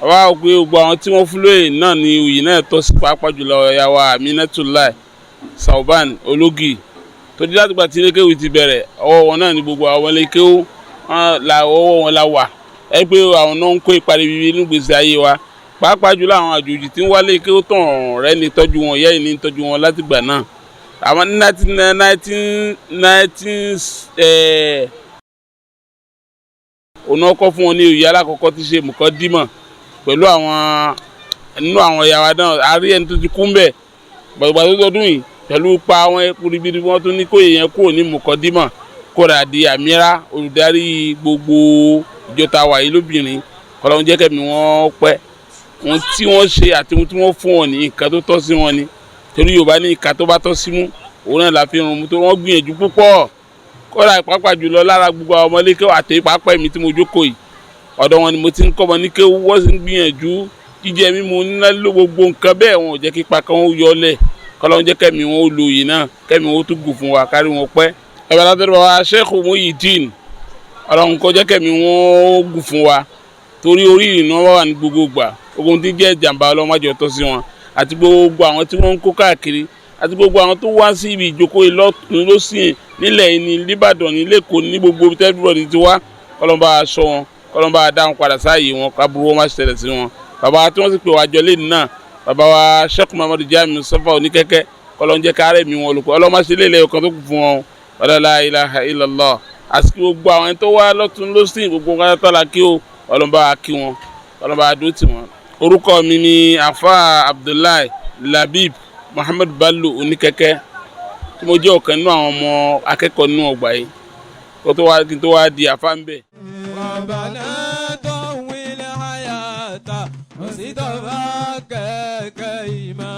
Àwa òpin gbogbo àwọn tí wọ́n fún lóyè náà ní oyè náà tọ́ sí, pàápàá jùlọ ọ̀yà wa Aminatullah Sauban Ológì tó dé látìgbà tí ilé kéwù ti bẹ̀rẹ̀. Ọwọ́ wọn náà ní gbogbo àwọn ilé kéwù la ọwọ́ wọn la wà. Ẹ pé àwọn náà ń kó ipa ribiribi nínú gbèsè ayé wa, pàápàá jùlọ àwọn àjòjì tí ń wálé kéwù tàn rẹ́ ní tọ́jú wọn yẹ́ ní tọ́jú wọn látìgbà náà. Àwọn 1919 òun ọkọ fún wọn ní oyè alákọ̀ọ́kọ́ tí ṣe mùkọ́dímọ̀ pẹ̀lú àwọn nínú àwọn ìyàwó náà. A rí ẹni tó ti kú mbẹ̀ gbàgbà tó tọdún yìí pẹ̀lú pa àwọn ẹkú ribiribi wọn tún ní kóyè yẹn kúrò ní mùkọ́dímọ̀ kóra di àmírà olùdarí gbogbo ìjọ tá a wà yìí lóbìnrin. Kọlọ́run jẹ́ kẹ́mi wọ́n pẹ́. Ohun tí wọ́n ṣe àti ohun tí wọ́n fún wọn ní nǹkan tó tọ́ sí wọn ni, torí Yorùbá ní ìka tó bá tọ́ sí mú òun náà la fi rún mu. Tó wọ́n gbìyànjú púpọ̀ kóra pàápàá jùlọ lára gbogbo àwọn ọmọlékéwà àti pàápàá èmi tí mo jókòó yìí ọ̀dọ̀ wọn ni mo ti ń kọ́ ọmọ ní kéwú. Wọ́n sì ń gbìyànjú jíjẹ mímu níná ló gbogbo nǹkan bẹ́ẹ̀ wọn ò jẹ́ kí pa kan ó yọlẹ̀. Kọ́lọ́run jẹ́ kẹ́mi wọn ó lo òye náà, kẹ́mi wọn ó tún gùn fún wa kárí wọn pẹ́. Ẹ̀bẹ̀ látọ̀dọ̀ bàbá Sheikh Muyideen, Ọlọ́run kó jẹ́ kẹ́mi wọn ó gùn fún wa torí orí ìrìnà wà ní gbogbo gbà. Ogun tí jẹ́ ìjàmbá Ọlọ́run má jẹ́ ó tọ́ sí wọn àti gbogbo àwọn tí wọ́n ń kó káàkiri Àti gbogbo àwọn tó wá sí ibi ìjókòó ìlọ́tún lọ́sìn nílẹ̀ yìí ní Ìbàdàn ní Lẹ́kọ̀ọ́ ní gbogbo everybody ti wá, kọ́lọ́mbà aṣọ wọn, kọ́lọ́mbà dá wọn padà sáàyè wọn, kábúrú wọn má ṣẹlẹ̀ sí wọn. Bàbá tí wọ́n sì pè wá jọ lẹ́nu náà, bàbá wa Sheikh Muhammadu Jamiu Sọfà Oníkẹ́kẹ́, kọ́lọ́n jẹ́ kárẹ̀ mi wọn olùkọ́ ọlọ́mọ ṣe lé ilẹ̀ ọkàn tó kù fún wọn. Wala la ilaha illallah. Àti gbogbo àwọn tó wá lọ́tún lọ́sìn gbogbo wọn tó la kí o, ọlọ́mbà kí wọn, ọlọ́mbà dúró tì wọ́n. Orúkọ mi ni Afa Abdullahi Labib Muhammad Bello Oníkẹ́kẹ́, tí mo jẹ́ ọ̀kan nínú àwọn ọmọ akẹ́kọ̀ọ́ nínú ọgbà yìí kó tó wá kí n tó wá di àfa ń bẹ̀. ربنا طول حياته مصطفى كيما.